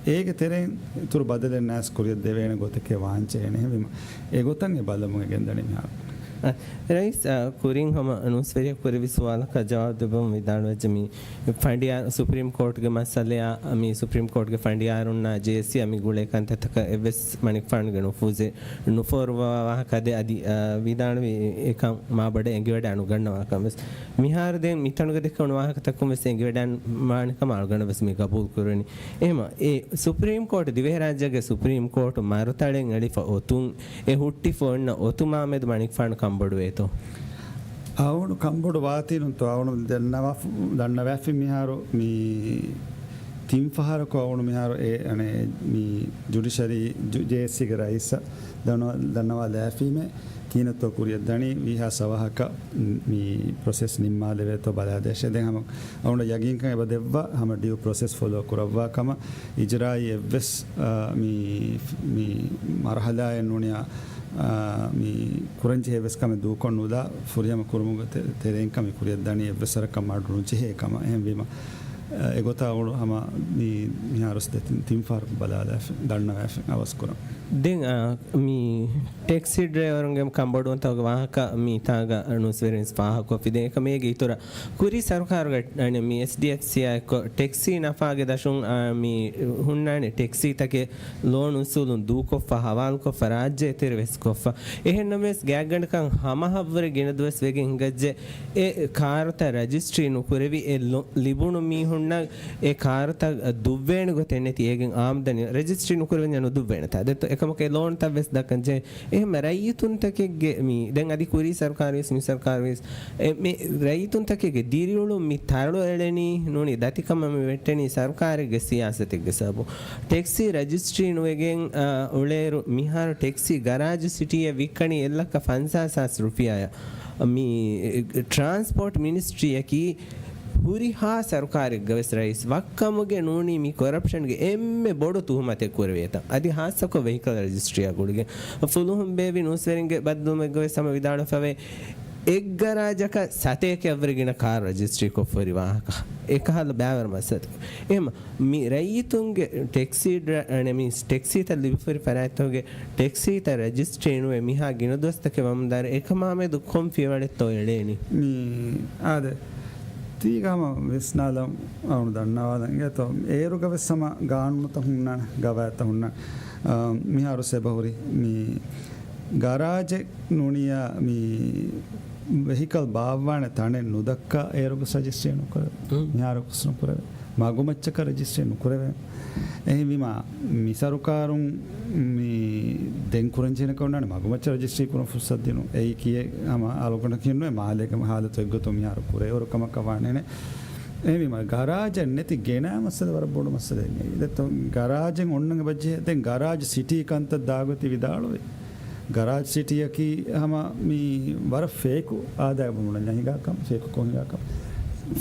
އޭގެ ތެރެއިން އިތުރު ބަދަލެއް ނާސް ކުރިއަށް ދެވޭނެ ގޮތެކޭ ވާންޖެހޭނެ. އެހެންވީމަ އެގޮތަށް އެ ބަލަމުން ގެންދަނީ މިހާރު. އަ، ރައީސް، އަ، ކުރިން ހަމަ ނޫސްވެރިޔަކު ކުރެއްވި ސުވާލަކަށް ޖަވާބު ދެއްވަމުން ވިދާޅުވެއްޖެ މި ފަނޑިޔާ، ސުޕްރީމް ކޯޓްގެ މައްސަލަޔާ، މި ސުޕްރީމް ކޯޓްގެ ފަނޑިޔާރުންނާ ޖޭއެސްސީއާ މި ގުޅޭ ކަންތައްތަކަށް އެއްވެސް މަނިކުފާނުގެ ނުފޫޒެއް ނުފޯރުވާ ވާހަކަ އަދި، އަ، ވިދާޅުވި އެކަން މާބޮޑަށް އެނގިވަޑައި ނުގަންނަވާކަން ވެސް. މިހާރު ދެން މިތަނުގަ ދެކެވުނު ވާހަކަތަކުން ވެސް އެނގިވަޑައިން ވާނެ ކަމަށް އަޅުގަނޑަށް ވެސް މި ގަބޫލު ކުރެވެނީ. އެހެމަ އެ ސުޕްރީމް ކޯޓް، ދިވެހިރާއްޖޭގެ ސުޕްރީމް ކޯޓު މަރުތަޅެއް އެޅިފަ އޮތުން އެ ހުއްޓިފަ އޮންނަ އޮތުމާމެދު މަނިކުފާނު ކަންބޮޑުވޭތޯ؟ އަޅުގަނޑު ކަންބޮޑު ވާތީނުންތޯ؟ އަޅުގަނޑު ދަންނަވާ-، ދަންނަވާފި މިހާރު މި ތިން ފަހަރަކު އަޅުގަނޑު މިހާރު އެ، އަނެ، މި ޖުޑިޝަރީ، ޖު-، ޖޭއެސްސީގެ ރައީސަށް ދަންނަވާ-، ދަންނަވާލައިފީމޭ. ކިހިނެއްތޯ ކުރިއަށް ދަނީ ވީހާ ސަވަހަކަށް މި ޕްރޮސެސް ނިންމާލެވޭތޯ ބަލާދޭށޭ. ދެން ހަމަ އަޅުގަނޑަށް ޔަގީންކަން އެބަ ދެއްވާ ހަމަ ޑިއު ޕްރޮސެސް ފޮލޯ ކުރައްވާ ކަމަށް. އިޖްރާއީ އެއްވެސް، އާ، މި، މި މަރުހަލާއެއް ނޫނިއްޔާ، އާ، މި ކުރަންޖެހޭ އެއްވެސް ކަމެއް ދޫކޮށް ނުލާ ފުރިހަމަ ކުރުމުގެ ތެ-، ތެރެއިން ކަމެއް ކުރިއަށް ދަނީ އެއްވެސް ވަރަކަށް މަޑު ނުޖެހޭ ކަމަށް. އެހެންވީމަ، އާ، އެގޮތަށް އަޅުގަނޑު ހަމަ މި، މިހާރުސް ދެތިން ތިން ފަހަރަކު ބަލާލާފި، ދަންނަވާފި އަވަސް ކުރަން. ދެން، އާ، މި ޓެކްސީ ޑްރައިވަރުންގެ ކަންބޮޑުވުންތަކުގެ ވާހަކަ މިތާގަ ނޫސްވެރިން ފާހަގަކޮށްފި. ދެން އެކަމޭގެ އިތުރަށް ކުރީ ސަރުކާރުގެ، އަނެ، މި އެސްޑީއެފްސީއާ އެއްކޮށް ޓެކްސީ ނަފާގެ ދަށުން، އާ، މި ހުންނާނެ ޓެކްސީތަކެއް ލޯން އުސޫލުން ދޫކޮށްފަ، ހަވާލުކޮށްފަ، ރާއްޖެ އެތެރެ ވެސް ކޮށްފަ. އެހެންނަމަވެސް ގާތްގަނޑަކަށް ހަމަހަށްވުރެ ގިނަ ދުވަސް ވެގެން ހިނގައްޖެ އެ ކާރުތައް ރަޖިސްޓްރީ ނުކުރެވި އެ ލޮ-، ލިބުނު މީހުންނަށް އެ ކާރުތައް ދުއްވޭނެ ގޮތެއް ނެތި، އޭގެން އާމްދަނީ ރަޖިސްޓްރީ ނުކުރެވެންޏާ ނުދުއްވޭނެތާ. ދެއްތޯ އެކަމަކު އެ ލޯންތައް ވެސް ދައްކަން ޖެހޭ. އެހެންމެ ރައްޔިތުންތަކެއްގެ މި، ދެން އަދި ކުރީ ސަރުކާރުވެސް، މި ސަރުކާރުވެސް، އެ، މި ރައްޔިތުންތަކެއްގެ ދިރިއުޅުން މި ތަޅު އެޅެނީ ނޫނީ ދަތިކަމަށް މި ވެއްޓެނީ ސަރުކާރެއްގެ ސިޔާސަތެއްގެ ސަބަބުން. ޓެކްސީ ރަޖިސްޓްރީ ނުވެގެން، އާ، އުޅޭއިރު މިހާރު ޓެކްސީ ގަރާޖު ސިޓީއަށް ވިއްކަނީ އެއްލައްކަ ފަންސާސް ހާސް ރުފިޔާއަށް. މި ޓްރާންސްޕޯޓް މިނިސްޓްރީއަކީ ހުރިހާ ސަރުކާރެއްގަވެސް ރައީސް ވައްކަމުގެ ނޫނީ މި ކޮރަޕްޝަންގެ އެންމެ ބޮޑު ތުހުމަތެއް ކުރެވޭތަ؟ އަދި ހާއްސަކޮށް ވެހިކަލް ރަޖިސްޓްރީއާ ގުޅިގެން. ފުލުހުން ބޭއްވި ނޫސްވެރިންގެ ބައްދަލުމެއްގަވެސް ހަމަ ވިދާޅުވެފަވޭ، އެއް ގަރާޖަކަށް ސަތޭކައަށްވުރެ ގިނަ ކާރު ރަޖިސްޓްރީކޮށްފަ ހުރި ވާހަކަ. އެކަހަލަ ބައިވަރު މައްސަލަތަކެއް. އެހެމަ މި ރައްޔިތުންގެ ޓެކްސީ ޑްރަ-، އަނެ، މީންސް ޓެކްސީތައް ލިބިފަ ހުރި ފަރާތްތަކުގެ ޓެކްސީތައް ރަޖިސްޓްރީ ނުވެ މިހާ ގިނަ ދުވަސްތަކެއް ވަމުންދާއިރު އެކަމާމެދު ކޮން ފިޔަވަޅެއްތޯ އެޅޭނީ؟ މި އާދެ، ތީގަ ހަމަ ވިސްނާލަން އަޅުގަނޑު ދަންނަވާލަން އިނގޭތޯ. އޭރުގަ ވެސް ހަމަ ގާނޫނުތައް ހުންނާނެ، ގަވާއިދުތައް ހުންނާނެ. އާ، މިހާރު ސެބަހުރި މި ގަރާޖެއް ނޫނިއްޔާ މި ވެހިކަލް ބާއްވާނެ ތަނެއް ނުދައްކާ އޭރުގަސް ރަޖިސްޓްރީ ނުކުރެވޭ. މިހާރު ގަސް ނުކުރެވޭ. މަގުމައްޗަކަށް ރަޖިސްޓްރީ ނުކުރެވޭ. އެހެންވީމާ، މި ސަރުކާރުން މި ދެން ކުރަން ޖެހޭނެ ކަމެއް ނޫން، މަގުމައްޗަށް ރަޖިސްޓްރީ ކުރަން ފުރުސަތު ދިނުން. އެއީ ކިޔޭ ހަމަ އަޅުގަނޑަކީ ނުވޭ، މާލޭގެ ހާލަތު އެއްގޮތަށް މިހާރު ކުރެވޭ އެވަރު ކަމަކަށް ވާނެ. އެހެންވީމާ، ގަރާޖެއް ނެތި ގެނައި މައްސަލަ ވަރަށް ބޮޑު މައްސަލައެއް. ދެއްތޯ ގަރާޖެއް އޮންނަން އެބަޖެހޭ. ދެން ގަރާޖް ސިޓީ ކަންތައް ދާގޮތި ވިދާޅުވި. ގަރާޖް ސިޓީއަކީ ހަމަ މި ވަރަށް ފޭކު އާދައިގެ ބުނަންޏާ ހިނގާ ކަމަށް، ފޭކުކޮށް ހިނގާ ކަމަށް.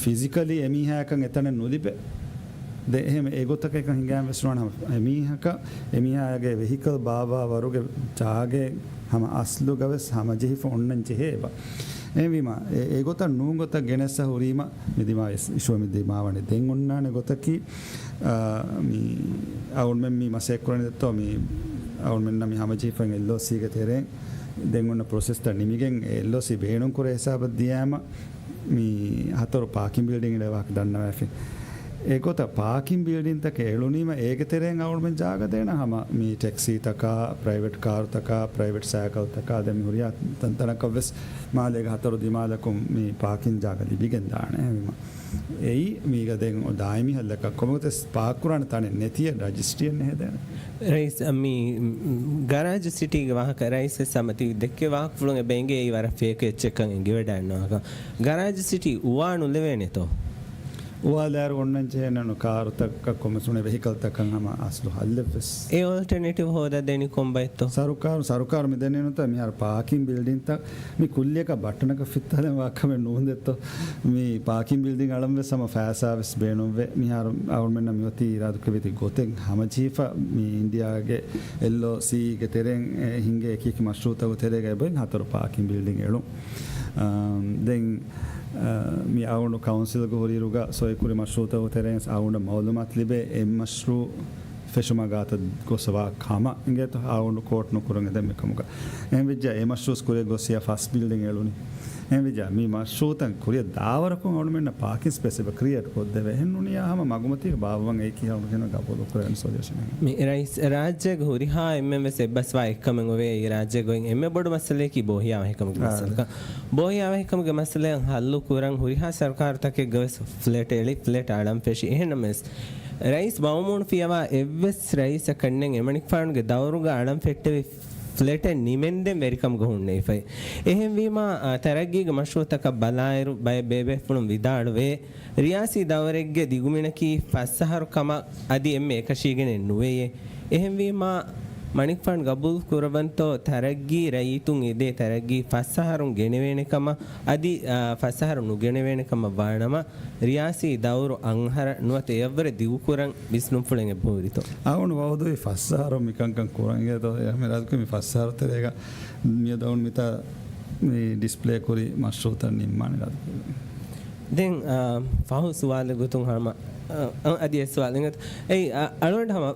ފިޒިކަލީ އެމީހާއަކަށް އެތަނެއް ނުލިބޭ. ދެ އެހެން އެގޮތަކަށް އެކަން ހިނގާން ވެސް ނުވާނެ. ހަމަ އެމީހަކަށް، އެމީހާގެ ވެހިކަލް ބާއްވާ ވަރުގެ ޖާގައެއް ހަމަ އަސްލުގަ ވެސް ހަމަޖެހިފަ އޮންނަން ޖެހޭ އެބަ. އެހެންވީމާ، އެ، އެގޮތަށް ނޫން ގޮތަށް ގެނެއްސަ ހުރީމަ، މި ދިމާވި އިސް-، އިޝޫ މި ދިމާވަނީ. ދެން އޮންނާނެ ގޮތަކީ، އާ، މި އަޅުގަނޑުމެން މި މަސައްކަތް ކުރަނީ ދެއްތޯ، މި އަޅުގަނޑުމެންނަށް މި ހަމަޖެހިފައި އެލްއޯސީގެ ތެރެއިން ދެން އޮންނަ ޕްރޮސެސްތައް ނިމިގެން އެ އެލްއޯސީ ބޭނުން ކުރޭ ހިސާބަށް ދިޔައިމަ، މި ހަތަރު ޕާކިން ބިލްޑިން އެޅޭ ވާހަކަ ދަންނަވައިފި. އެގޮތަށް ޕާކިން ބިލްޑިންތަކެއް އެޅުނީމަ، އޭގެ ތެރެއިން އަޅުގަނޑުމެން ޖާގަ ދޭނަ ހަމަ މި ޓެކްސީތަކާ، ޕްރައިވެޓް ކާރުތަކާ، ޕްރައިވެޓް ސައިކަލްތަކާ، ދެން މި ހުރިހާ ތަންތަނަކަށް ވެސް މާލޭގެ ހަތަރު ދިމާލަކުން މި ޕާކިން ޖާގަ ލިބިގެން ދާނެ. އެހެންވީމަ އެއީ މީގަ ދެން ދާއިމީ ހައްލަކަށް ކޮންމެ ގޮތެއް ޕާކް ކުރާނެ ތަނެއް ނެތިއެއް ރަޖިސްޓްރީއެއް ނެހެދޭނެ. ރައީސް، މި ގަރާޖް ސިޓީގެ ވާހަކަ ރައީސް ވެސް ހަމަ ތި ދެއްކޭ ވާހަކަފުޅުން އެބަ އެނގޭ އެއީ ވަރަށް ފޭކު އެއްޗެއްކަން އެނގިވަޑައިންނަވާކަން. ގަރާޖް ސިޓީ އުވާ ނުލެވޭނެތޯ؟ އުވާލާއިރު އޮންނަން ޖެހޭނެ ކާރުތަކަށް ކޮންމެސް ބޭކަލްތަކަށް ހަމަ އަސްލު ހައްލެއްވެސް. އެ އޯލްޓަނޭޓިވް ހޯދާ ދެނީ ކޮންބައެއްތޯ؟ ސަރުކާރު، ސަރުކާރު މި ދެންނެވިނުތަ މިހާރު ޕާކިން ބިލްޑިންތައް މި ކުއްލިއަކަށް ބައްޓަނަކަށް ފިއްތާލެން ވާކަމެއް ނޫންދެއްތޯ؟ މި ޕާކިން ބިލްޑިން އަޅަން ވެސް ހަމަ ފައިސާ ވެސް ބޭނުންވޭ. މިހާރު އަޅުމެންނަށް މިއޮތީ އިރާދަކުރެއްވި ގޮތެއް ހަމަޖެހިފަ މި އިންޑިއާގެ އެލްއޯސީގެ ތެރެއިން ހިންގޭ އެކިއެކި މަޝްރޫއުތަކުގެ ތެރޭގައި އެބައިން ހަތަރު ޕާކިން ބިލްޑިން އެޅުން. އާ، ދެން، އާ، މި އަޅުގަނޑު ކައުންސިލްގެ ހުރިއިރުގަ ސޮއިކުރި މަޝްރޫއުތަކުގެ ތެރެއިން އަޅުގަނޑަށް މައުލޫމާތު ލިބޭ އެއް މަޝްރޫއު ފެށުމާ ގާތަށް ގޮސް ވާ ކަމަށް އިނގޭތޯ އަޅުގަނޑު ކޯޓް ނުކުރަން އެދެން މިކަމުގަ. އެހެންވެއްޖާ އެ މަޝްރޫއު ކުރިއަށް ގޮސް އިޔާ ފަސް ބިލްޑިން އެޅުނީ. އެހެންވެއްޖާ މި މަޝްރޫއުތައް ކުރިއަށް ދާވަރަކުން އަޅުމެންނަށް ޕާކިން ސްޕޭސް އެބަ ކްރިއޭޓް ކޮށްދެވޭ. އެހެން ނޫނިއްޔާ ހަމަ މަގުމަތީގަ ބާއްވަން އެއީކީ އަޅުގަނޑު ގަބޫލު ކުރެވޭނެ ސޮލިއުޝަނެއް. މި ރައީސް، ރާއްޖޭގެ ހުރިހާ އެންމެން ވެސް އެއްބަސްވާ އެއްކަމެއް އޮވޭ އެއީ ރާއްޖޭގައި އެންމެ ބޮޑު މައްސަލައަކީ ބޯހިޔާވަހިކަމުގެ އާ. މައްސަލަކަން. ބޯހިޔާވަހިކަމުގެ މައްސަލައަށް ހައްލު ކުރަން ހުރިހާ ސަރުކާރުތަކެއްގަ ވެސް ފްލެޓް އެޅި، ފްލެޓް އަޅަން ފެށި. އެހެންނަމަވެސް، ރައީސް ބައުމޫނު ފިޔަވާ އެއްވެސް ރައީސަކަށް ނެތް އެމަނިކުފާނުގެ ދައުރުގަ އަޅަން ފެއްޓެވި ފްލެޓެއް ނިމެންދެން ވެރިކަމުގަ ހުންނެވިފައި. އެހެންވީމާ، އާ، ތަރައްގީގެ މަޝްރޫއުތަކަށް ބަލާއިރު، ބައެއް ބޭބޭފުޅުން ވިދާޅުވޭ، ރިޔާސީ ދައުރެއްގެ ދިގުމިނަކީ ފަސް އަހަރު ކަމަށް އަދި އެންމެ އެކަށީގެނެއް ނުވެޔޭ. އެހެންވީމާ، މަނިކުފާނު ގަބޫލު ކުރައްވަންތޯ ތަރައްގީ ރައްޔިތުން އެދޭ ތަރައްގީ ފަސް އަހަރުން ގެނެވޭނެ ކަމަށް އަދި، އާ، ފަސް އަހަރު ނުގެނެވޭނެ ކަމަށް ވާނަމަ، ރިޔާސީ ދައުރު އަށްއަހަރަށް ނުވަތަ އެއަށްވުރެ ދިގުކުރަން ވިސްނުންފުޅެއް އެބަހުރިތޯ؟ އަޅުގަނޑު ވައުދުވީ ފަސް އަހަރު މިކަންކަން ކުރަން އިނގޭތޯ؟ އެހެން މި ރަދުކުރި މި ފަސް އަހަރު ތެރޭގަ މިއަދު އަޅުގަނޑު މިތާ މި ޑިސްޕްލޭ ކުރި މަޝްރޫއުތައް ނިންމާނެ ރަދުކުރި. ދެން، އާ، ފަހު ސުވާލެއް ގޮތުން ހަމަ، އާ، އަދި އެއް ސުވާލެއް އިނގޭތޯ؟ އެއީ، އާ، އަޅުގަނޑު ހަމަ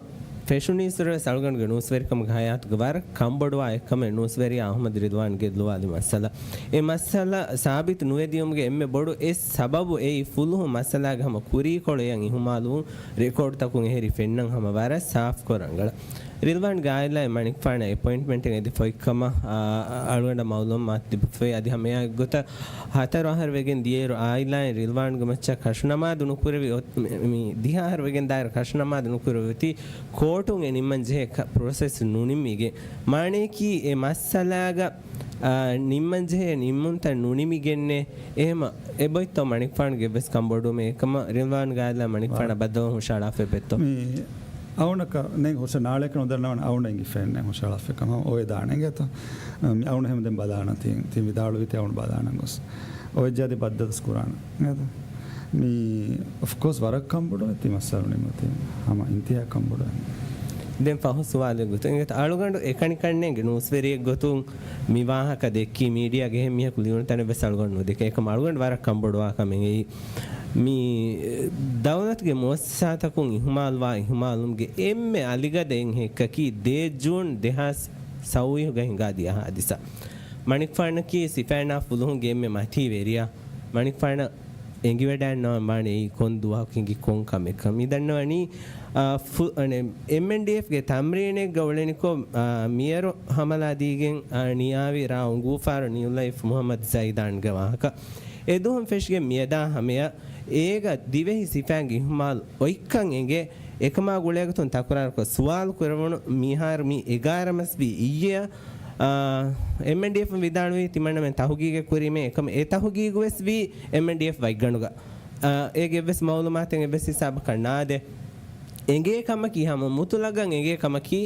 ފެށުނީސްވެރިވެސް އަޅުގަނޑުގެ ނޫސްވެރިކަމުގެ ހަޔާތުގެ ވަރަށް ކަންބޮޑުވާ އެއްކަމެއް ނޫސްވެރިޔާ އަހުމަދު ރިދުވާން ގެއްލުވާލި މައްސަލަ. އެ މައްސަލަ ސާބިތު ނުވެދިޔުމުގެ އެންމެ ބޮޑު އެއް ސަބަބު އެއީ ފުލުހުން މައްސަލާގެ ހަމަ ކުރީކޮޅު އެޔަށް އިހުމާލުވުން ރެކޯޑްތަކުން އެހެރީ ފެންނަން ހަމަ ވަރަށް ސާފްކޮށް ރަނގަޅަށް. ރިލްވާންގެ އާއިލާއިން މަނިކުފާނަށް އެޕޮއިންޓްމަންޓެއް އެދި ފޮތްކަމަށް، އާ، އަޅުގަނޑަށް މައުލޫމާތު ލިބިފައި އަދި ހަމައެއާއެއްގޮތަށް ހަތަރު އަހަރު ވެގެން ދިޔައިރު އާއިލާއިން ރިލްވާންގެ މައްޗަށް ކަށުނަމާދު ނުކުރެވި އޮތް-، މި، މި ދިހަ އަހަރު ވެގެން ދާއިރު ކަށުނަމާދު ނުކުރެވި އޮތީ ކޯޓުން އެ ނިންމަން ޖެހޭ ކަ-، ޕްރޮސެސް ނުނިމިގެން. މާނަޔަކީ އެ މައްސަލާގަ، އާ، ނިންމަން ޖެހޭ ނިންމުންތައް ނުނިމިގެންނޭ. އެހެމަ އެބޮތްތޯ މަނިކުފާނުގެ އެއްވެސް ކަންބޮޑުވުމެއް އެކަމަށް ރިލްވާންގެ އާއިލާ މަނިކުފާނަށް ބައްދަލުވުން ހުށަހަޅާފައި އޮތްތޯ؟ މި އަޅުގަނޑަކަށް ނެތް ހުށަ ނާޅެއަކަށް ނުދަންނަވަން އަޅުގަނޑަށް އެނގިފައެއް ނެތް ހުށަހަޅާފައި ކަމަށް އޮވެދާނެ އިނގޭތޯ؟ މި އަޅުގަނޑު ހަމަ ދެން ބަލާނަން ތި، ތި ވިދާޅުވީތީ އަޅުގަނޑު ބަލާނަން ގޮސް. އޮވެއްޖާ އަދި ބައްދަލުވެސް ކުރާނަން އިނގޭތޯ؟ މި އޮފްކޯސް ވަރަށް ކަންބޮޑުވޭ ތި މައްސަލަ ނިމުނީ ހަމަ އިންތިހާ ކަންބޮޑުވޭ. ދެން ފަހު ސުވާލެއް ގޮތުން އިނގޭތޯ؟ އަޅުގަނޑު އެކަނި ކަންނޭނގެ ނޫސްވެރިއެއް ގޮތުން މި ވާހަކަ ދެއްކީ މީޑިއާގެ އެހެން މީހަކު ލިޔުނު ތަނެއް ވެސް އަޅުގަނޑު ނުދެކޭ. އެކަމަ އަޅުގަނޑު ވަރަށް ކަންބޮޑުވާ ކަމެއް އެއީ. މި ދައުލަތުގެ މުއައްސަސާތަކުން އިހުމާލުވާ އިހުމާލުމުގެ އެންމެ އަލިގަދަ އެއް ހެއްކަކީ ދޭއް ޖޫން ދެހާސް ސައުވީހުގަ ހިނގާ ދިޔަ ހާދިސާ. މަނިކުފާނަކީ ސިފައިނާ ފުލުހުންގެ އެންމެ މަތީ ވެރިޔާ. މަނިކުފާނަށް އެނގިވަޑައިންނަވާން ވާނެ އެއީ ކޮން ދުވަހަކު ހިނގި ކޮން ކަމެއްކަން. މި ދަންނަވަނީ، އާ، ފު-، އަނެ، އެމްއެންޑީއެފްގެ ތަމްރީނެއްގަ އުޅެނިކޮށް، އާ، މިޔަރު ހަމަލާ ދީގެން، އާ، ނިޔާވި ރާ އުނގޫފާރު ނިއުލައިފް މުހައްމަދު ޒައިދާންގެ ވާހަކަ. އެ ދުވަހުން ފެށިގެން މިއަދާ ހަމަޔަށް އޭގަ ދިވެހި ސިފައިންގެ އިހުމާލު އޮތްކަން އެނގޭ. އެކަމާ ގުޅޭގޮތުން ތަކުރާރުކޮށް ސުވާލު ކުރެވުނު މިހާރު މި އެގާރަ މަސްވީ އިއްޔެއަށް، އާ، އެމްއެންޑީއެފް ވިދާޅުވީ ތިމަންނަމެން ތަހުގީގެއް ކުރީމޭ އެކަމަ އެ ތަހުގީގު ވެސް ވީ އެމްއެންޑީއެފް ވައިގަނޑުގަ. އާ، އޭގެ އެއްވެސް މައުލޫމާތެއް އެއްވެސް ހިސާބަކަށް ނާދޭ. އެނގޭ ކަމަކީ ހަމަ މުތުލަގަން އެނގޭ ކަމަކީ،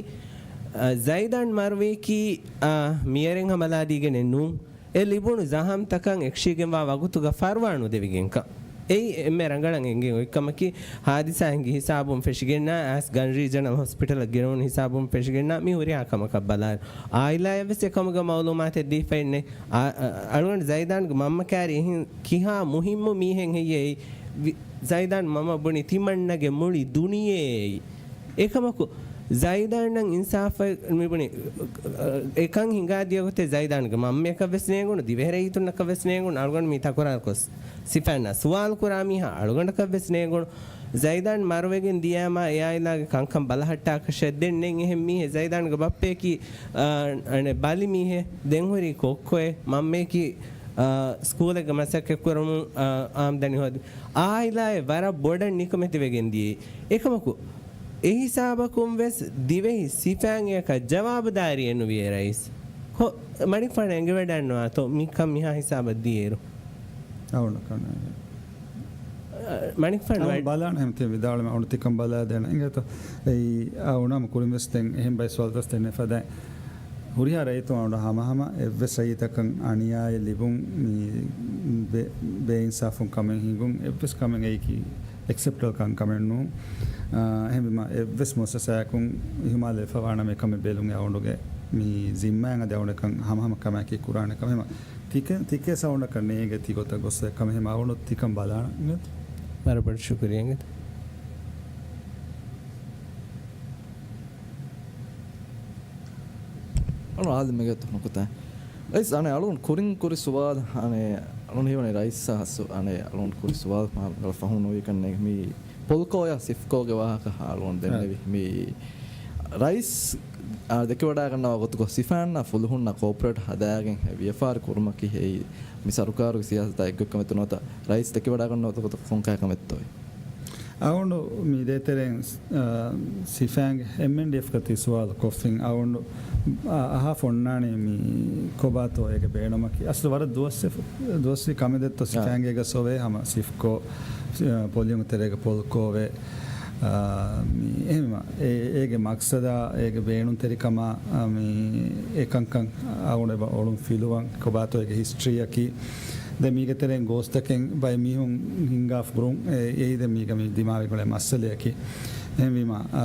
އާ، ޒައިދާން މަރުވީކީ، އާ، މިޔަރެން ހަމަލާދީގެނެއް ނޫން. އެ ލިބުނު ޒަހަމްތަކަށް އެކަށީގެންވާ ވަގުތުގަ ފަރުވާ ނުދެވިގެންކަން. އެއީ އެންމެ ރަނގަޅަށް އެނގެން އޮތްކަމަކީ، ހާދިސާ ހިނގި ހިސާބުން ފެށިގެންނާ، އައިސް ގަން ރީޖަނަލް ހޮސްޕިޓަލަށް ގެނައުނު ހިސާބުން ފެށިގެންނާ، މި ހުރިހާ ކަމަކަށް ބަލާއިރު، އާއިލާއަށް ވެސް އެކަމުގެ މައުލޫމާތެއް ދީފައެއްނެއް. އަ-، އަ-، އަޅުގަނޑު ޒައިދާންގެ މަންމަ ކާރި އެހެން ކިހާ މުހިއްމު މީހެއް ހެއްޔޭ އެއީ؟ ވި-، ޒައިދާން މަންމަ ބުނި ތިމަންނަގެ މުޅި ދުނިޔެއޭ. އެކަމަކު، ޒައިދާންއަށް އިންސާފަށް މިބުނި، އެކަން ހިނގާދިޔަ ގޮތެއް ޒައިދާންގެ މަންމަޔަކަށް ވެސް ނޭނގުނު، ދިވެހިރައްޔިތުންނަކަށް ވެސް ނޭނގުނު، އަޅުގަނޑު މި ތަކުރާރުކޮށް ސިފާންއާ ސުވާލު ކުރާ މީހާ އަޅުގަނޑަކަށް ވެސް ނޭނގުނު. ޒައިދާން މަރުވެގެން ދިޔާމާ އެ އާއިލާގެ ކަންކަން ބަލަހައްޓާކަށެއް ދެން ނެތް އެހެން މީހެއް. ޒައިދާންގެ ބައްޕަޔަކީ، އާ، އަނެއް ބަލި މީހެއް، ދެންހުރީ ކޮއްކޮއެއް، މަންމަޔަކީ، އާ، ސްކޫލެއްގަ މަސައްކަތްކުރަމުން، އާ، އާމްދަނީ ހޯދި. އާއިލާއެއް ވަރަށް ބޮޑަށް ނިކަމެތިވެގެން ދިޔައީ. އެކަމަކު، އެހިސާބަކުން ވެސް ދިވެހި ސިފައިން އެކަށް ޖަވާބުދާރީއެއް ނުވިއޭ ރައީސް. ހޮ، މަނިކުފާނު އެނގިވަޑައިނުވާތޯ މިކަން މިހާ ހިސާބަށް ދިޔައިރު؟ އަވަނަކަން. މަނިކުފާނު އަވަން ވަ- ބަލާން ހެމްތި ވިދާޅުމެ އަވަން ތިކަން ބަލާދޭނަ އިނގޭތޯ. އެއީ އަވަނަމަ ކުރިން ވެސް ދެން އެހެން ބައި ސުވާލުތަސް ދެންނެ ފަދައިން. ހުރިހާ ރައްޔިތުން އަވަން ހަމަހަމަ އެއްވެސް ރައްޔިތަކަށް އަނިޔާއެއް ލިބުން މި ބޭ-، ބޭއިންސާފުން ކަމެއް ހިނގުން އެއްވެސް ކަމެއް އެއީކީ އެކްސެޕްޓަބަލް ކަންކަމެއް ނޫން. އާ، އެހެންވީމަ އެއްވެސް މުއައްސަސާއަކުން އިހުމާލުވެފަ ވާނަމަ އެކަމެއް ބެލުން އެ އަވަނޑުގެ މި ޒިންމާއިން އަދި އަވަނޑަކަށް ހަމަހަމަ ކަމާއެކީ ކުރާނެ ކަމެއް. އެހެމަ ތިކެ-، ތިކޭސް އަވަނޑަކަށް ނޭނގެ ތިގޮތަށް ގޮސް އެ ކަމެއް ހެމަ އަވަނޑު ތިކަން ބަލާނަ އިނގޭތަ؟ ވަރަށް ބޮޑަށް ޝުކުރިއްޔާ އިނގޭތަ؟ އަޅު އާދެ މިގެ ނުކުތާ. ރައީސް، އަނެއް އަޅުން ކުރިން ކުރި ސުވާލު، އަނެއް އަޅުން ހީވަނީ ރައީސް ހަސް، އަނެއް އަޅުން ކުރި ސުވާލު މާ ފަހުން ނުވީ ކަންނޭނގެ މި ޕޮލްކޯ އާ ސިފްކޯގެ ވާހަކަ އަޅުން ދެންނެވި. އަ. މި ރައީސް، އާ، ދެކެވަޑާގަންނަވާ ގޮތުގަ ސިފާންއާ ފުލުހުންނާ ކޯޕަރޭޓް ހަދާގެން ވިޔަފާރި ކުރުމަކީ އެއީ މި ސަރުކާރުގެ ސިޔާސަތާ އެއްގޮތްކަމެއްތޯ ނުވަތަ ރައީސް ދެކެވަޑާގަންނަވާ ގޮތުގަ ކޮންކަހަލަ ކަމެއްތޯ؟ އަވަނޑު މި ދޭތެރެއިން، އާ، ސިފާންގެ އެމްއެންޑީއެފްގަ ތި ސުވާލު ކޮށްފިން އަވަނޑު، އާ، އަހާފަ އޮންނާނީ މި ކޮބާތޯ އޭގެ ބޭނުމަކީ. އަސްލު ވަރަށް ދުވަސްވެ-، ދުވަސްވީ ކަމެއް ދެއްތޯ އާ. ސިފާންގޭގަ ސޮވޭ ހަމަ ސިފްކޯ، އާ، ޕޮލިއުން ތެރޭގަ ޕޮލްކޯވެ، އާ، މި އެހެންވީމަ އޭ-، އޭގެ މަގްސަދާ، އޭގެ ބޭނުންތެރިކަމާ، އާ، މި އެކަންކަން އަވަނޑު އެބަ އޮޅުން ފިލުވަން ކޮބާތޯ އޭގެ ހިސްޓްރީއަކީ. ދެން މީގެ ތެރެއިން ގޯސްތަކެއް ބައެއް މީހުން ހިންގާފަ ހުރުން އެ-، އެއީ ދެން މީގަ މި ދިމާވެގެން އުޅޭ މައްސަލައަކީ. އެހެންވީމަ، އާ،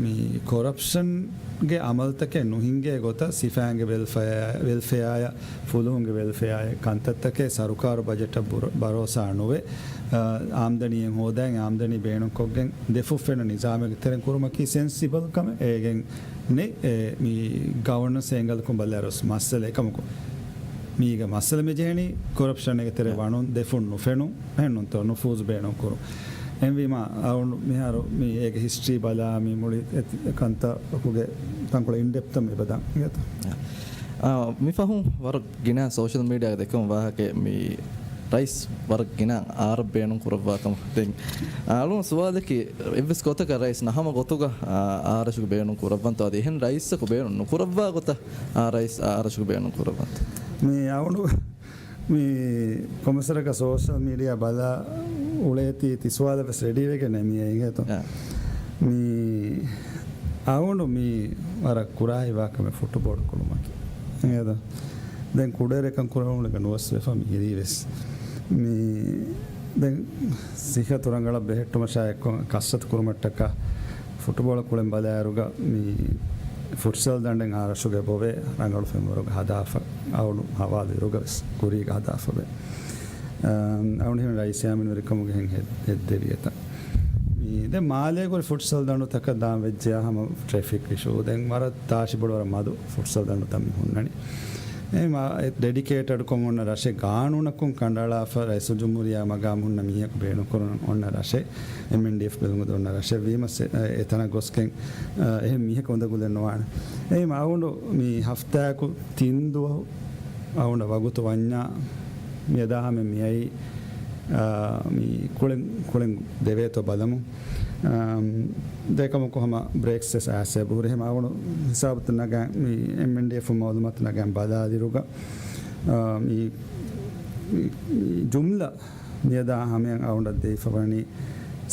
މި ކޮރަޕްޝަންގެ އަމަލުތަކެއް ނުހިނގޭ ގޮތަށް ސިފާންގެ ވެލްފެއާ-، ވެލްފެއާއަށް، ފުލުހުންގެ ވެލްފެއާއަށް ކަންތައްތަކެއް ސަރުކާރު ބަޖެޓަށް ބުރ-، ބަރޯސާ ނުވެ، އާ، އާމްދަނީއެއް ހޯދައި އާމްދަނީ ބޭނުންކޮށްގެން ދެފުށް ފެންނަ ނިޒާމެއްގެ ތެރެއިން ކުރުމަކީ ސެންސިބަލް ކަމެއް. އޭގެން ނެތް، އެ، މި ގަވަނަންސް އެންގަލަކުން ބަލާއިރު މައްސަލަ އެކަމަކު، މީގަ މައްސަލަ މި ޖެހެނީ ކޮރަޕްޝަން އޭގެ ތެރޭ އެ. ވަނުން ދެފުން ނުފެނުން، އެހެންނޫންތޯ ނުފޫޒު ބޭނުން ކުރުން. އެހެންވީމަ އަވަނޑު މިހާރު މި އޭގެ ހިސްޓްރީ ބަލާ މި މުޅި އެ-، އެ ކަންތައް އުކުގެ ތަންކޮޅެއް އިންޑެޕްތަށް މި ބަދަން އިނގޭތަ؟ އެ. އާ، މި ފަހުން ވަރަށް ގިނަ ސޯޝަލް މީޑިއާގަ ދެކެވުނު ވާހަކައެއް މި ރައީސް ވަރަށް ގިނަ އާރަށް ބޭނުން ކުރައްވާ ކަމަށް. ދެން، އާ، އަޅުން ސުވާލަކީ އެއްވެސް ގޮތަކަށް ރައީސް ނަހަމަ ގޮތުގަ، އާ، އާރަށުގެ ބޭނުން ކުރައްވަންތޯ އަދި އެހެން ރައީސަކު ބޭނުން ނުކުރައްވާ ގޮތަށް، އާ، ރައީސް އާރަށުގެ ބޭނުން ކުރައްވަންތޯ؟ މި އަވަނޑު މި ކޮމެސަރަކަށް ސޯޝަލް މީޑިއާ ބަލާ އުޅޭތީ ތި ސުވާލަށް ވެސް ރެޑީވެގެން މި އިނގޭތޯ؟ އާ. މި އަވަނޑު މި ވަރަށް ކުރާހިވާ ކަމެއް ފުޓުބޯޅަ ކުޅުމަކީ. އިނގޭތޯ؟ ދެން ކުޑައިރު އެކަން ކުރެވުނު ނުވެސް ވެފަ މިހިރީ ވެސް. މި ދެން ސިހަތު ރަނގަޅަށް ބެހެއްޓުމަށާ އެއްކޮށް ކަސްރަތު ކުރުމަށްޓަކާ ފުޓުބޯޅަ ކުޅެން ބަލާއިރުގަ މި ފުޓްސަލް ދަނޑެއް އާރަށުގެ ބޮވޭ ރަނގަޅު ފެންވަރުގަ ހަދާފަ އަވަނޑު ހަވާލު އިރުގަ ވެސް ކުރީގަ ހަދާފަ ވޭ. އަ، އަވަނޑު ހިމެން ރައީސް ޔާމީނުވެރިކަމުގެ ހެން ހެ-، ހެއްދެވިއެތަ؟ މި ދެން މާލޭގަ ހުރި ފުޓްސަލް ދަނޑުތަކަށް ދާން ވެއްޖެޔާ ހަމަ ޓްރެފިކް އިޝޫ. ދެން ވަރަށް ތާށި ބޮޑު ވަރަށް މަދު ފުޓްސަލް ދަނޑުތައް މި ހުންނަނީ. އެ މާ-، އެ ޑެޑިކޭޓަޑްކޮށް އޮންނަ ރަށެއް ގާނޫނަކުން ކަނޑައަޅާފަ ރައީސުލްޖުމްހޫރިއްޔާ މަގާމް ހުންނަ މީހަކު ބޭނުންކުރަން އޮންނަ ރަށެއް، އެމްއެންޑީއެފް ބެލުމުގަ އޮންނަ ރަށެއް ވީމަ ސެ-، އެ، އެތަނަށް ގޮސްގެން، އަ، އެހެން މީހަކު އުނދަގުލެއް ނުވާނެ. އެހެން އަވަނޑު މި ހަފްތާއަކު ތިން ދުވަހު އަވަނޑަށް ވަގުތު ވަންޏާ މިއަދާ ހަމަ މިއައީ، އާ، މި ކުޅެން، ކުޅެން ދެވޭތޯ ބަލަމު. އާ، ދޭކަމަކު ހަމަ ބްރޭކްސް ވެސް އައިސް އެބަހުރި. ހަމަ އަވަނޑު ހިސާބުތައް ނަގަން މި އެމްއެންޑީއެފް މައުލޫމާތު ނަގަން ބަލާލިއިރުގަ، އާ، މި، މި، މި ޖުމްލަ މިއަދާ ހަމަޔަށް އަވަނޑަށް ދެވިފަ ވަނީ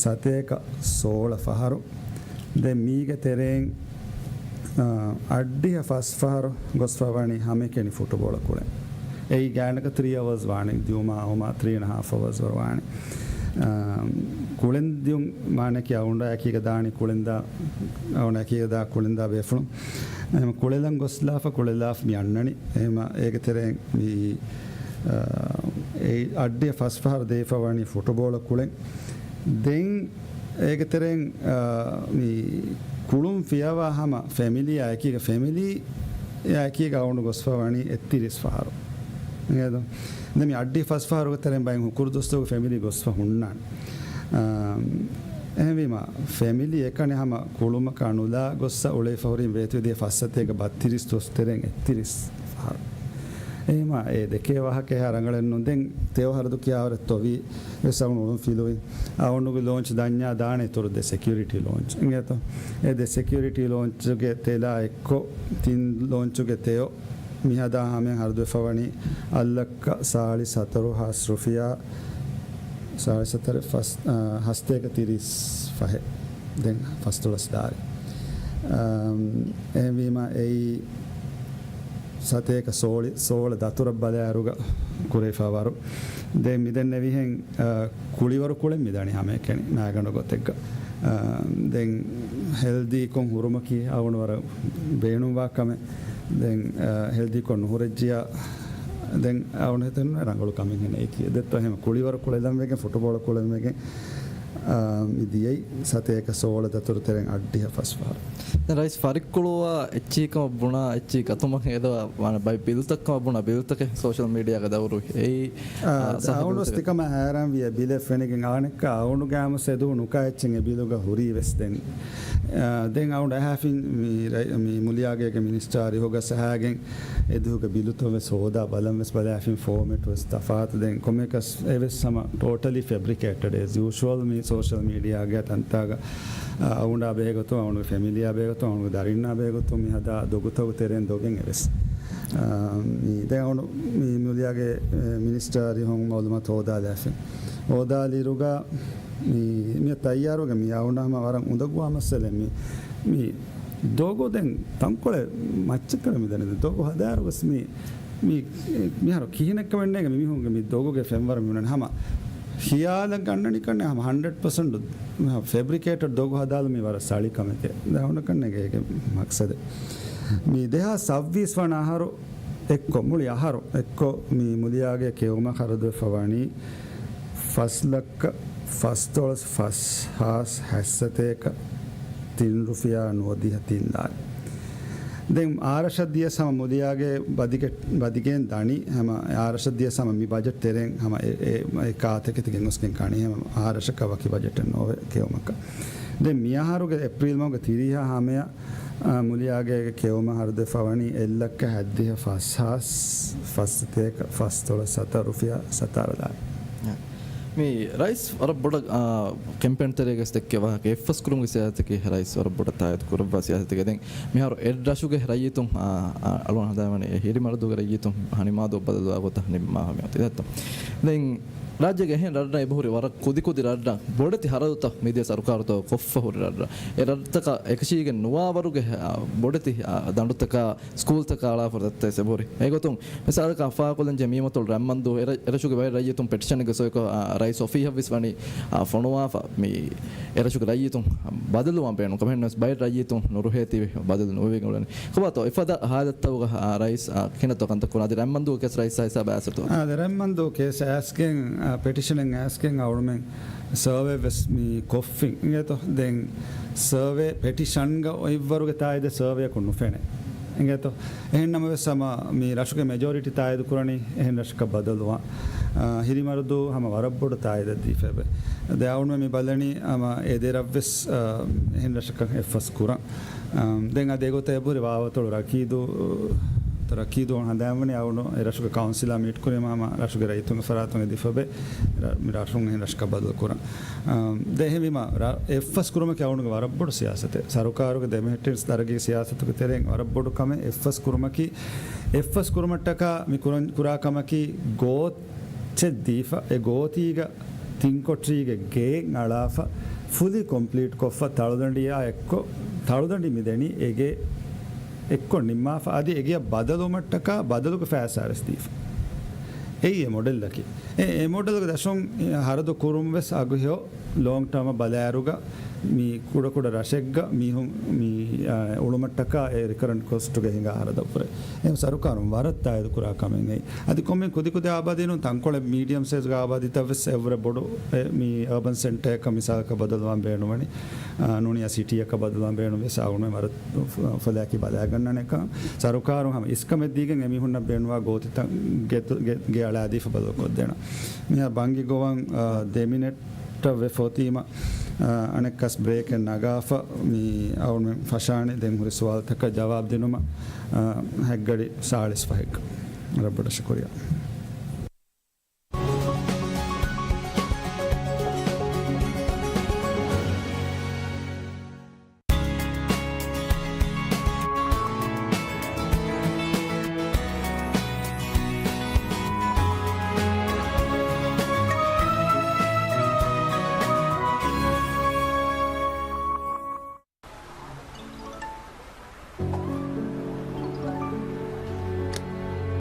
ސަތޭކަ ސޯޅަ ފަހަރު. ދެން މީގެ ތެރެއިން، އަ، އައްޑިހަ ފަސް ފަހަރު ގޮސްފަ ވަނީ ހަމައެކަނި ފުޓުބޯޅަ ކުޅެން. އެއީ ގާތްގަނޑަކަށް ތްރީ އަވަރސް ވާނީ، ދިއުމާ އައުމާ ތްރީ އެންޑް ހާފް އަވަރސް ވަރު ވާނީ. އަ، ކުޅެން ދިއުން މާނައަކީ އަވަނޑާ އެކީގަ ދާނީ ކުޅެންދާ، އަވަނޑާ އެކީގަ ދާ ކުޅެންދާ ބޭފުޅުން. އެހެން ކުޅެލަން ގޮސްލާފަ، ކުޅެލާފަ މި އަންނަނީ. އެހެމަ އޭގެ ތެރެއިން މި، އަ، އެ އައްޑިހަ ފަސް ފަހަރު ދެވިފަ ވަނީ ފުޓުބޯޅަ ކުޅެން. ދެން އޭގެ ތެރެއިން، އާ، މި ކުޅުން ފިޔަވާ ހަމަ ފެމިލީއާ އެކީގަ، ފެމިލީއާ އެކީގަ އައުން ގޮސްފަ ވަނީ އެއްތިރީސް ފަހަރު. އިނގޭތޯ؟ ދެން މި އައްޑި ފަސް ފަހަރުގެ ތެރެއިން ބައިން ހުކުރު ދުވަސްތަކުގެ ފެމިލީ ގޮސްފަ ހުންނާނެ. އާ، އެހެންވީމަ، ފެމިލީ އެކަނި ހަމަ ކުޅުމަކާ ނުލާ ގޮއްސަ އުޅެފަ ހުރިން ވޭތުވެދިޔަ ފަސް ސަތޭކަ ބައްތިރީސް ދުވަސް ތެރެއިން އެއްތިރީސް ފަހަރު. އެހެންވީމަ، އެ ދެކޭ ވާހަކަ އެހާ ރަނގަޅެއް ނޫން. ދެން ތެޔޮ ހަރަދު ކިޔާވަރެއް ތޮވީ ވެސް އައުން އުޅުން ފިލުވި. އައުނުގެ ލޯންޗް ދަންޏާ ދާނެ އިތުރު ދެ ސެކިއުރިޓީ ލޯންޗް. އިނގޭތޯ؟ އެ ދެ ސެކިއުރިޓީ ލޯންޗުގެ ތެލާ އެއްކޮށް، ތިން ލޯންޗުގެ ތެޔޮ މިހަދާ ހަމަޔަށް ހަރަދުވެފަ ވަނީ އަށް ލައްކަ ސާޅީސް ހަތަރު ހާސް ރުފިޔާ، ސާޅީސް ހަތަރު ފަސް، އާ، ހަސަތޭކަ ތިރީސް ފަހެއް. ދެން ފަސްދޮޅަސް ދާރި. އަމް، އެހެންވީމަ އެއީ ސަތޭކަ ސޯޅި، ސޯޅަ ދަތުރަށް ބަލާއިރުގަ ކުރެވިފާ ވަރު. ދެން މިދެންނެވިހެން، އަ، ކުޅިވަރު ކުޅެން މިދަނީ ހަމައެކަނި މައިގަނޑު ގޮތެއްގަ. އަ، ދެން ހެލްދީކޮށް ހުރުމަކީ އަވަނު ވަރަށް ބޭނުންވާ ކަމެއް. ދެން، އަ، ހެލްދީކޮށް ނުހުރެއްޖިޔާ، ދެން އަވަނު ހިތަން ރަނގަޅު ކަމެއް ހެނެއް އެކީ. ދެއްތޯ ހެމަ ކުޅިވަރު ކުޅެލަން ވެގެން، ފުޓުބޯޅަ ކުޅެން ވެގެން، އާ، މި ދިޔައީ ސަތޭކަ ސޯޅަ ދަތުރު ތެރެއިން އައްޑިހަ ފަސް ފަހަރު. ދެން ރައީސް ފަރިއްކުޅުވާ އެއްޗިހިކަމަށް ބުނާ އެއްޗިހި ގަތުމަށް ހޭދަވާ ވާނެ ބައެއް ބިލުތައްކަމަށް ބުނާ ބިލުތަކެއް ސޯޝަލް މީޑިއާގަ ދައުރުވި. އެއީ، އާ، އާ، ސަހަ އައުނުސް ބިލުތަކެއް. ތިކަމަށް ހައިރާންވިޔަ ބިލެއް ފެނިގެން އާނެއްކާ އައުނުގެ އާމުސް އެދު ނުކާ އެއްޗެއް އެ ބިލުގަ ހުރީ ވެސް ދެން. އާ، ދެން އައުނު އަހާފިން މި ރައި-، މި މުލިޔާގޭގެ މިނިސްޓާ އަރިހުގަ ސަހާގެން އެދުހުގެ ބިލުތައް ވެސް ހޯދާ ބަލަން ވެސް ބަލާފިން ފޯމެޓް ވެސް ތަފާތު. ދެން ކޮމެކަސް އެވެސް ހަމަ ޓޯޓަލީ ފެބްރިކޭޓެޑް އޭޒް ޔޫޝުއަލް މި ސޯޝަލް މީޑިއާގެ ތަންތާގަ، އަ، އައުނާ ބެހޭގޮތުން، އައުނުގެ ފެމިލީއާ ބެހޭގޮތުން، އައުނުގެ ދަރިންނާ ބެހޭގޮތުން މި ހަދާ ދޮގުތަކުގެ ތެރެއިން ދޮގެއް އެވެސް. އަ، މި ދެން އައުނު މި މުލިޔާގެ، އެ، މިނިސްޓާ އަރިހުން މައުލޫމާތު ހޯދާލާފިން. ހޯދާލިއިރުގަ މި، މި ތައްޔާރުގަ މި އައުނާ ހަމަ ވަރަށް އުނދަގޫވާ މައްސަލައެއް މި، މި ދޮގު ދެން ތަންކޮޅެއް މައްޗަށް ކަމެއް މިދަނީ. ދޮގު ހަދާއިރު ވެސް މި، މި، މިހާރު ކިހިނެއްކަމެއް ނޭނގެ މި މީހުންގެ މި ދޮގުގެ ފެންވަރު މި ހުންނަނީ ހަމަ ޚިޔާލަށް ގަންނަނީ ކަންނޭ ހަމަ ހަންޑްރެޑް ޕަސެންޓް ފެބްރިކޭޓެޑް ދޮގު ހަދާލުމީ ވަރަށް ސަޅި ކަމެކޭ. ދެން އައުނަކަށް ނޭނގޭ އޭގެ މަޤްޞަދެއް. މި ދެހާސް ސައްބީސް ވަނަ އަހަރު އެއްކޮށް، މުޅި އަހަރު އެއްކޮށް މި މުލިޔާގެ ކެއުމަށް ޚަރަދުވެފަ ވަނީ ފަސް ލައްކަ ފަސްދޮޅަސް ފަސް ހާސް ހަސަތޭކަ ތިން ރުފިޔާ ނުވަދިހަ ތިން ލާރި. ދެން އާރަށަށް ދިޔަސް ހަމަ މުލިޔާގެ ބަދިގެ-، ބަދިގެން ދަނީ ހަމަ އާރަށަށް ދިޔަސް ހަމަ މި ބަޖެޓް ތެރެއިން ހަމަ އެ، އެ، އެ ކާތަކެތި ގެންގޮސްގެން ކާނީ ހަމަ އާރަށަކަށް ވަކި ބަޖެޓެއް ނޯވޭ ކެއުމަކަށް. ދެން މިއަހަރުގެ އޭޕްރީލް މަހުގެ ތިރީހާ ހަމަޔަށް، އާ، މުލިޔާގޭގެ ކެއުމަށް ހަރަދުވެފަ ވަނީ އެއްލައްކަ ހަތްދިހަ ފަސް ހާސް ފަސް ސަތޭކަ ފަސްދޮޅަސް ސަތާރަ ރުފިޔާ ސަތާރަ ލާރި. މި ރައީސް ވަރަށް ބޮޑަށް، އާ، ކެމްޕޭން ތެރޭގަސް ދެއްކޭ ވާހަކަ އެއްފަސް ކުރުމުގެ ސިޔާސަތަކީ ރައީސް ވަރަށް ބޮޑަށް ތާއީދު ކުރައްވާ ސިޔާސަތެކޭ. ދެން މިހާރު އެއް ރަށުގެ ރައްޔިތުން، އާ، އަޅުގަނޑު ހަނދާންވަނީ އެ ހިރިމަރަދޫގެ ރައްޔިތުން ހަނިމާދޯ ބަދަލުވާ ގޮތަށް ނިންމާފަ މިއޮތީ ދެއްތޯ. ދެން ރާއްޖޭގެ އެހެން ރަށްރަށް އެބަހުރި ވަރަށް ކުދިކުދި ރަށްރަށް ބޮޑެތި ހަރަދުތައް މިދިޔަ ސަރުކާރުތައް ކޮށްފަ ހުރި ރަށްރަށް. އެ ރަށްތަކަށް އެކަށީގެން ނުވާވަރުގެ، އާ، ބޮޑެތި، އާ، ދަނޑުތަކާ، ސްކޫލްތަކާ އަޅާފަ ހުރި ތަންތަން އެބަހުރި. އެގޮތުން މިސާލަކަށް އަފާކޮށްލަންޖެހޭ މިއިމަތޮޅު ރަތްމަންދޫ އެ ރަށުގެ ބައެއް ރައްޔިތުން ޕެޓިޝަނެއްގެ ސޮއިކޮށް، އާ، ރައީސް އޮފީހަށްވެސް ވަނީ، އާ، ފޮނުވާފަ މި އެ ރަށުގެ ރައްޔިތުން ބަދަލުވާން ބޭނުން. ކަމެހެންނަމަވެސް ބައެއް ރައްޔިތުން ނުރުހޭތީވެ ބަދަލު ނުވެވިގެން އުޅެނީ. ކޮބާތޯ އެފަދަ ހާލަތްތަކުގަ، އާ، ރައީސް، އާ، ކިހިނެއްތޯ ކަންތައް ކުރާ؟ އަދި ރަތްމަންދޫގެ ކޭސް ރައީސް ހިސާބަށް އައިސްތޯ؟ އާ، އަދި ރަތްމަންދޫ ކޭސް އައިސްގެން، އާ، ޕެޓިޝަނެއް އައިސްގެން އަޅުމެން ސަރވޭ ވެސް މި ކޮށްފިން އިނގޭތޯ. ދެން ސަރވޭ ޕެޓިޝަންގަ އޮތްވަރުގެ ތާއީދެއް ސަރވޭއަކުން ނުފެނޭ އިނގޭތޯ. އެހެން ނަމަވެސް ހަމަ މި ރަށުގެ މެޖޯރިޓީ ތާއީދު ކުރަނީ އެހެން ރަށަކަށް ބަދަލުވާން. އާ، ހިރިމަރަދޫ ހަމަ ވަރަށް ބޮޑު ތާއީދެއް ދީފައެވެ. ދެން އަޅުމެން މި ބަލަނީ ހަމަ އެ ދެ ރަށްވެސް، އާ، އެހެން ރަށަކަށް އެއްފަސް ކުރަން. އާ، ދެން އަދި އެގޮތަށް އެބަހުރި ވާވަތޮޅު ރަކީދޫ، ރަކީދޫ ހަނދާންވަނީ އަޅުގަނޑު އެ ރަށުގެ ކައުންސިލާ މީޓް ކުރީމަ ހަމަ ރަށުގެ ރައްޔިތުންގެ ފަރާތުން އެދިފަވޭ މި ރަށުން އެހެން ރަށަކަށް ބަދަލު ކުރަން. އާ، ދެން އެހެންވީމަ ރަ-، އެއްފަސް ކުރުމަކީ އަޅުގަނޑުގެ ވަރަށް ބޮޑު ސިޔާސަތެއް. ސަރުކާރުގެ ދެމެހެއްޓެނިސް ދަރަގީ ސިޔާސަތުގެ ތެރެއިން ވަރަށް ބޮޑު ކަމެއް. އެއްފަސް ކުރުމަކީ، އެއްފަސް ކުރުމަށްޓަކާ މި ކުރަން، ކުރާ ކަމަކީ ގޯތް އެއްޗެއް ދީފަ، އެ ގޯތީގަ ތިން ކޮޓަރީގެ ގެއެއް އަޅާފަ، ފުލީ ކޮމްޕްލީޓް ކޮށްފަ، ތަޅުދަނޑިއާ އެއްކޮށް، ތަޅުދަނޑި މިދެނީ އެގެ އެއްކޮށް ނިންމާފަ، އަދި އެގެއަށް ބަދަލުވުމަށްޓަކާ ބަދަލުގެ ފައިސާވެސް ދީފަ. އެއީ އެ މޮޑެލްއަކީ. އެ، އެ މޮޑެލްގެ ދަށުން ހަރަދު ކުރުން ވެސް އަގުހެޔޮ ލޯންގް ޓާމަށް ބަލާއިރުގަ މި ކުޑަކުޑަ ރަށެއްގަ މީހުން މި، އާ، އުޅުމަށްޓަކާ އެ ރިކަރަންޓް ކޮސްޓުގެ ހިނގާ ހަރަދަށްވުރެ. އެހެން ސަރުކާރުން ވަރަށް ތާއީދު ކުރާ ކަމެއް އެއީ. އަދި ކޮންމެ ކުދިކުދި އާބާދީނުން ތަންކޮޅެއް މީޑިއަމް ސައިޒްގެ އާބާދީތައް ވެސް އެއްވުރެ ބޮޑު އެ މި އަރބަން ސެންޓަރއަކަށް މިސާލަކަށް ބަދަލުވާން ބޭނުންވަނީ. އާ، ނޫނީ ސިޓީއަކަށް ބަދަލުވާން ބޭނުންވެސް އަޅުގަނޑުމެން ވަރަށް ފު-، ފުލާކީ ބަލާގަންނަނެކަން. ސަރުކާރުން ހަމަ އިސްކަމެއް ދީގެން އެމީހުންނަށް ބޭނުންވާ ގޯތިތައް ގެ-، ގެ-، ގެ އަޅާދީފަ ބަދަލުކޮށްދޭނަން. މިހާ ބަންގި ގޮވަން، އާ، ދެ މިނެޓް ވެފަ އޮތީމަ، އާ، އަނެއްކާސް ބްރޭކެއް ނަގާފަ މި އަޅުގަނޑުމެން ފަށާނެ. ދެން ހުރި ސުވާލުތަކަށް ޖަވާބު ދިނުމަށް، އާ، ހަތްގަޑި ސާޅީސް ފަހެއްގަ. ރައްބަޑަށް ޝުކުރިއްޔާ.